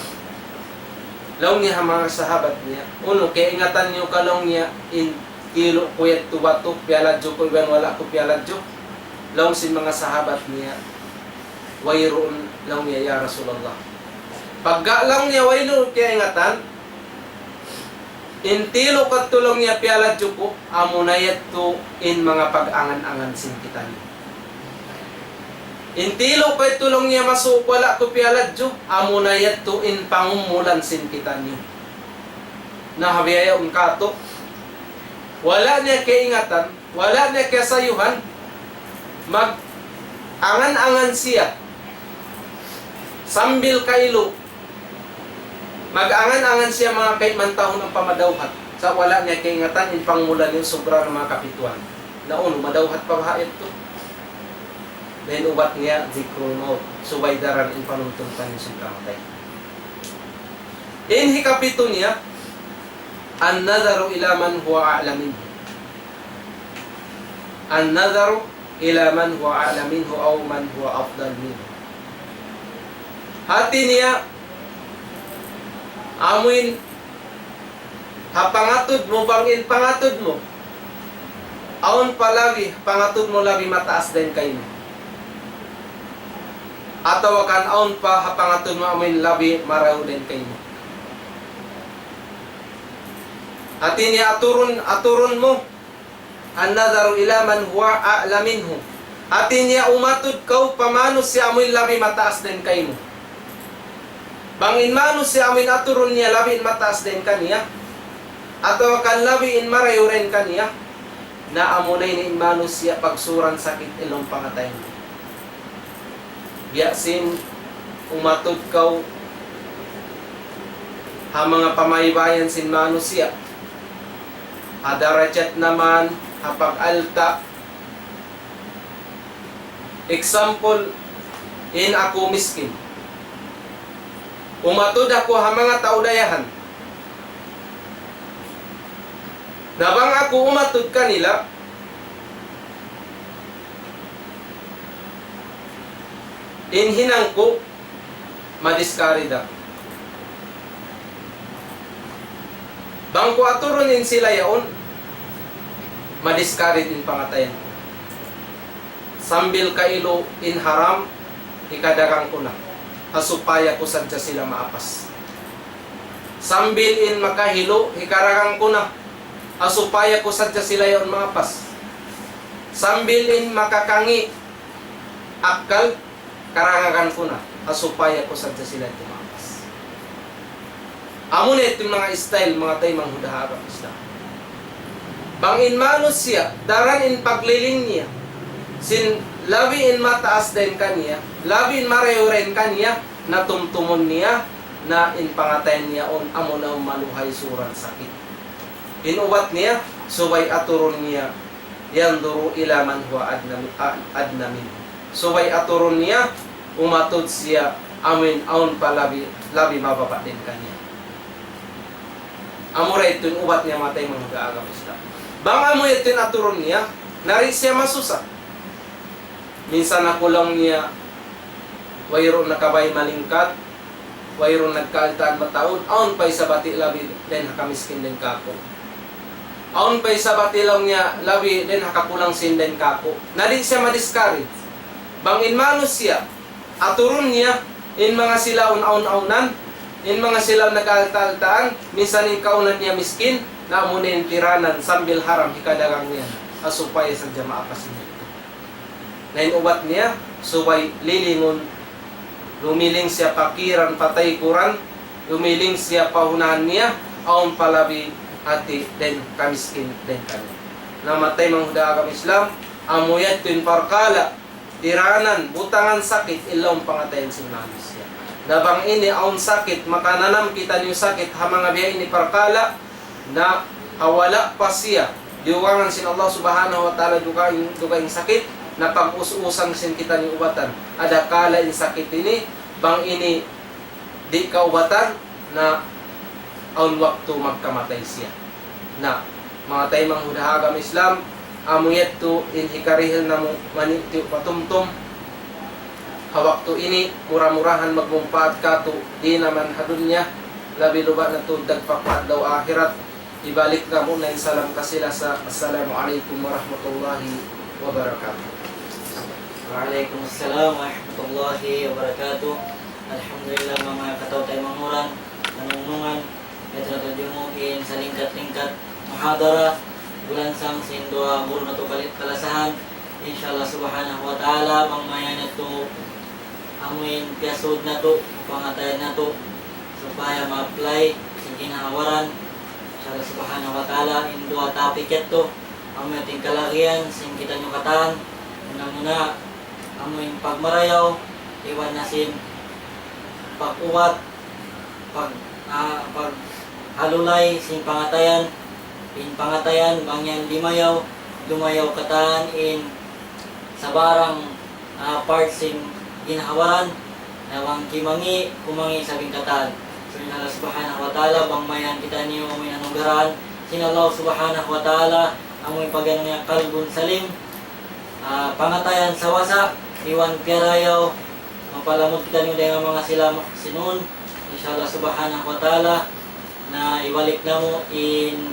Laung niya ha manga sahabat niya, "Unu, kaingatan niyu ka," laung niya, "in tilu' ku yadtu batu, piyaladju ku iban wala' ku piyaladju?" Laung sin manga sahabat niya, "Wayruun," laung niya, "ya Rasulullah." Pagka laung niya wayruun kaingatan, "In tilu' ku yadtu," laung niya, "piyaladju ku, amuna yadtu in manga pag-angan-angan sin kitaniyu. In tilu' ku yadtu," laung niya, "masuuk wala' ku piyaladju, amuna yadtu in pangumulan sin kitaniyu." Na ha biya' yaun katu', wala' niya kaingatan, wala' niya kiyasayuhan, mag-angan-angan siya sambil kailu. Mag-angan-angan siya manga kaiman tahun ampa madawhat. Sa' wala' niya kaingatan in pangumulan niya, subra na manga kapituan. Na unu, madawhat pa baha' yadtu? Na in ubat niya, dhikrul maut. Subay daran in panumtum kaniya sin kamatay. In hikapitu niya, النظر إلى من هو أعلى منه. النظر إلى من هو أعلى منه أو من هو أفضل منه. Hati niya, amuin ha pangatud mu, bang in pangatud mu, awn pa labi, pangatud mu labi mataas dayn kaymu. Atawa kan awn pa ha pangatud mu amuin labi marayaw dayn kaymu. Hati niya aturun, aturun mu, النظر إلى من هو أعلى منه. Hati niya umatud kaw pa manusiya' amuin labi mataas dayn kaymu. Bang in manusiya' amuin aturun niya labi in mataas dayn kaniya, atawa kan labi in marayaw dayn kaniya, na amuna ini in manusiya' pagsuran sakit in lawm pangatayan. Biya' sin umatud kaw ha manga pamaybayan sin manusiya', ha darajat naman, ha pag-alta'. Example, in aku miskin. Umatud aku ha manga tau dayahan. Na bang aku umatud kanila, in hinang ku, ma-discourage aku. Bang ku aturun in sila yaun, ma-discourage in pangatayan ku. Sambil kailu in haram, hikadagang ku na. Ha supaya ku sadja sila maapas. Sambil in makahilu, hikaragang ku na. Ha supaya ku sadja sila yaun maapas. Sambil in makakangi' akkal, karagangan ku na. Ha supaya ku sadja sila maapas. Amuna yadtu in manga style, manga taymanghud ha agama Islam. Bang in manusiya', daran in pagliling niya, sin labi in mataas dayn kaniya, labi in marayaw dayn kaniya, na tumtumun niya, na in pangatayan niya yaun, amuna in maluhay suran sakit. In ubat niya, subay aturun niya, ينظر إلى من هو أدنى، أدنى منه. Subay aturun niya, umatud siya, amuin awn pa labi, labi mababa' dayn kaniya. Amura yadtu in ubat niya, manga taymanghud ha agama Islam. Bang amu yadtu in aturun niya, na di' siya masusa. Minsan aku laung niya, wayruun na kabay malingkat, wayruun nagkaaltaan mataud, awn pa isab bati' labi dayn ha kamiskin dayn kāku'. Awn pa isab bati' laung niya labi dayn ha kakulang sīn dayn kāku'. Na di' siya ma-discourage. Bang in manusiya', aturun niya, in manga sila awn-awnan, in manga sila nagkaalta-altaan, minsan in kaunan niya miskin, na amuna in tiranan sambil haram hikadagang niya, ha supaya sadja maapas niya. Na in ubat niya, subay lilingun Lumiling siya pa kiran, pa taykuran, lumiling siya pa unahan niya, awn pa labi hati dayn ha miskin dayn kaniya. Na manga taymanghud ha agama Islam, amu yadtu in parkala', diranan, butangan sakit, in lawm pangatayan sin manusiya'. Na bang ini awn sakit, makananam kitaniyu sakit, ha manga biya' ini parkala', na ha wala' pa siya diyugangan sin Allah Subhanahu wa Ta'ala dugaing, dugaing sakit, na pag-us-usan sin kitaniyu ubatan. Adakala in sakit ini, bang ini di' kaubatan, na awn waktu magkamatay siya. Na, manga taymanghud ha agama Islam, amu yadtu in hikarihil namu' mani tiyu' patumtum. Ha waktu ini, mura-murahan magmumpaat katu', di' na man ha dunya, labi luba' na tuud dagpak pa adlaw akhirat. Hibalik namu' na in salam kasi-lasa. Assalamu alaykum warahmatullahi wabarakatuh. Wa alaykum assalam warahmatullahi wabarakatuh. Alhamdulillah, manga kataw-taymanghuran, kanungnungan, yadtu na tuud in salingkat-lingkat muhadara, bulansang sin duwa guru natu' kali-, kalasahan. Insha Allah Subhanahu wa Ta'ala, bang mayan yadtu amuin piyasud natu', pangatayan natu', supaya ma-apply sin ginhawa-baran. Insha Allah Subhanahu wa Ta'ala, in duwa topic yadtu, amuin kalagihan sin kitaniyu katan, muna-muna, amuin pagmarayaw, iban na sin pag-ubat, pag, ah, paghalulay sin pangatayan, in pangatayan, bang yan limayaw, lumayaw katan in sabarang, ah, part sin ginhawa-baran, na bang kimangi', kumangi' isab in katan. So, in Allah Subhanahu wa Ta'ala, bang mayan kitaniyu, amuin anugarahan sin Allah Subhanahu wa Ta'ala, amuin pag-anu niya, qalbun salim, ah, pangatayan sawasa, iban piyarayaw, mapalamud kitaniyu dayn ha manga sila muhsinun. Insha Allah Subhanahu wa Ta'ala, na hibalik namu' in,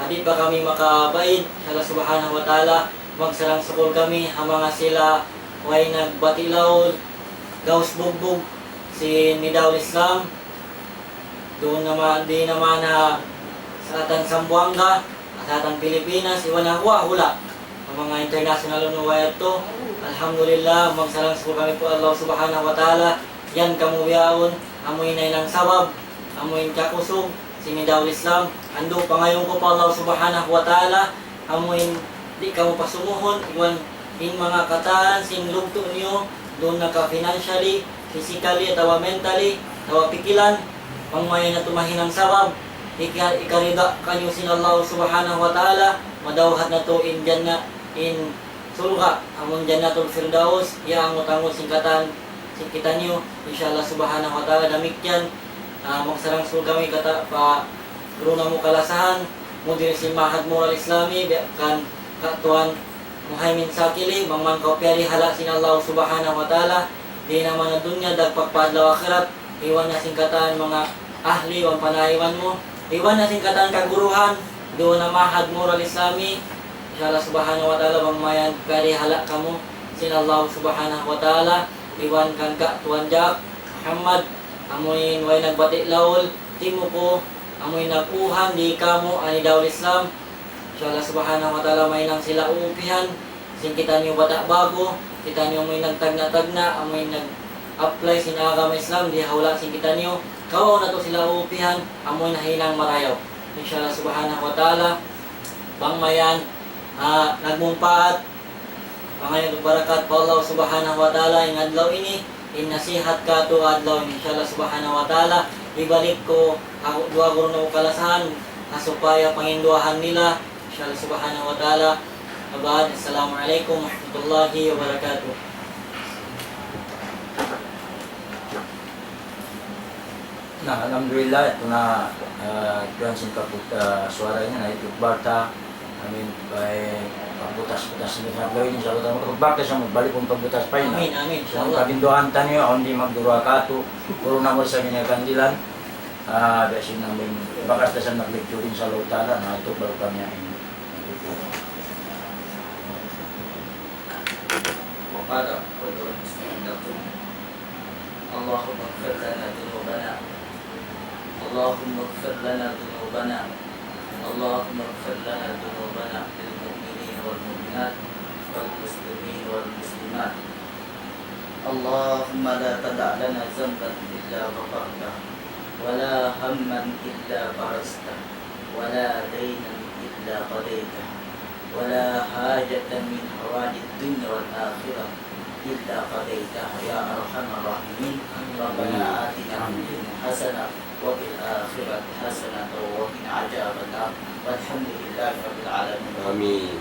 ah, di' pa kami makabaid. Insha Allah Subhanahu wa Ta'ala, magsarang-sukul kami ha manga sila way nagbati' laul, gaus bugbug sin Nidawul Islam. Duun naman, di' naman ha, sa atan Sambuanga, sa atan Pilipinas, iban ha hula'-hula'. Ang manga international unu way yadtu, alhamdulillah, magsarang-sukul kami pa Allah Subhanahu wa Ta'ala, yan kamu bihaun, amuin nahinang sabab, amuin kakusug sin Nidawul Islam. Andu', pangayuun ku pa Allah Subhanahu wa Ta'ala, amuin di' kamu pasumuhun, iban in manga katan sin lugtu' niyu, duun na ka financially, physically, atawa mentally, atawa pikilan, bang mayan yadtu mahinang sabab, hika-, hikarida kaniyu sin Allah Subhanahu wa Ta'ala, madawhat natu' in jannah, in surga', amun Jannatul Firdaus, ya angut-angut sin katan sin kitaniyu, insha Allah Subhanahu wa Ta'ala, damikkiyan, ah, magsarang-sukul kami kata pa guru namu' kalasahan, mudir sin Ma'had Nur Al-Islami, biya' kan Ka' Tuan Muhaymin Sakili, bang man kaw piyarihala' sin Allah Subhanahu wa Ta'ala, di' na man ha dunya, dagpak pa adlaw akhirat, iban na sin katan manga ahli, iban panaiban mu, iban na sin katan kaguruhan, duun ha Ma'had Nur Al-Islami, insha Allah Subhanahu wa Ta'ala, bang mayan piyarihala' kamu sin Allah Subhanahu wa Ta'ala, iban kan Ka' Tuan Jack Muhammad, amuin way nagbati' laul, timuku, amuin nag-uhan di kamu ha Nidawul Islam. Insha Allah Subhanahu wa Ta'ala, mahinang sila uupihan sin kitaniyu bata' ba'gu, kitaniyu amuin nagtagna'-tagna', amuin nag-apply sin agama Islam, di ha hula' sin kitaniyu, kawaun natu' sila uupihan, amuin nahinang marayaw. Insha Allah Subhanahu wa Ta'ala, bang mayan, ah, nagmumpaat, mangayuun barakat pa Allah Subhanahu wa Ta'ala, in adlaw ini, in nasihat katu' adlaw ini. Insha Allah Subhanahu wa Ta'ala, hibalik ku ha duwa guru namu' kalasahan, ha supaya panginduahan nila, insha Allah Subhanahu wa Ta'ala. Abad, Assalamu alaykum warahmatullahi wabarakatuh. Na, alhamdulillah, yadtu na, ah, tuwan sin kaput-, ah, suwara ini, na, yadtu barta, amin, bay, pagbutas-butas ini sa adlaw ini, insha Allah, pagbarta sa magbalik kung pagbutas pa ini. Amin, amin, insha Allah. Kaginduhan taniyu, awn di' magdura katu', puru na mo sa ginyagandilan, ah, biya' sin amin, bakas da sa nag-lecture, insha Allah Ta'ala, na, yadtu baru kami ini. وقال رب ارحمهما اللهم اغفر لنا ذنوبنا. اللهم اغفر لنا ذنوبنا. اللهم اغفر لنا ذنوبنا للمؤمنين والمؤمنات والمسلمين والمسلمات. اللهم اللهم لا تدع لنا ذنبا إلا غفرته، ولا هما إلا فرجته، ولا دينا إلا قضيته، ولا حاجة من حوائج الدنيا والآخرة إلا قضيتها يا أرحم الراحمين. ربنا آتنا في الدنيا حسنة وفي الآخرة حسنة وقنا عذاب النار. والحمد لله رب العالمين. آمين.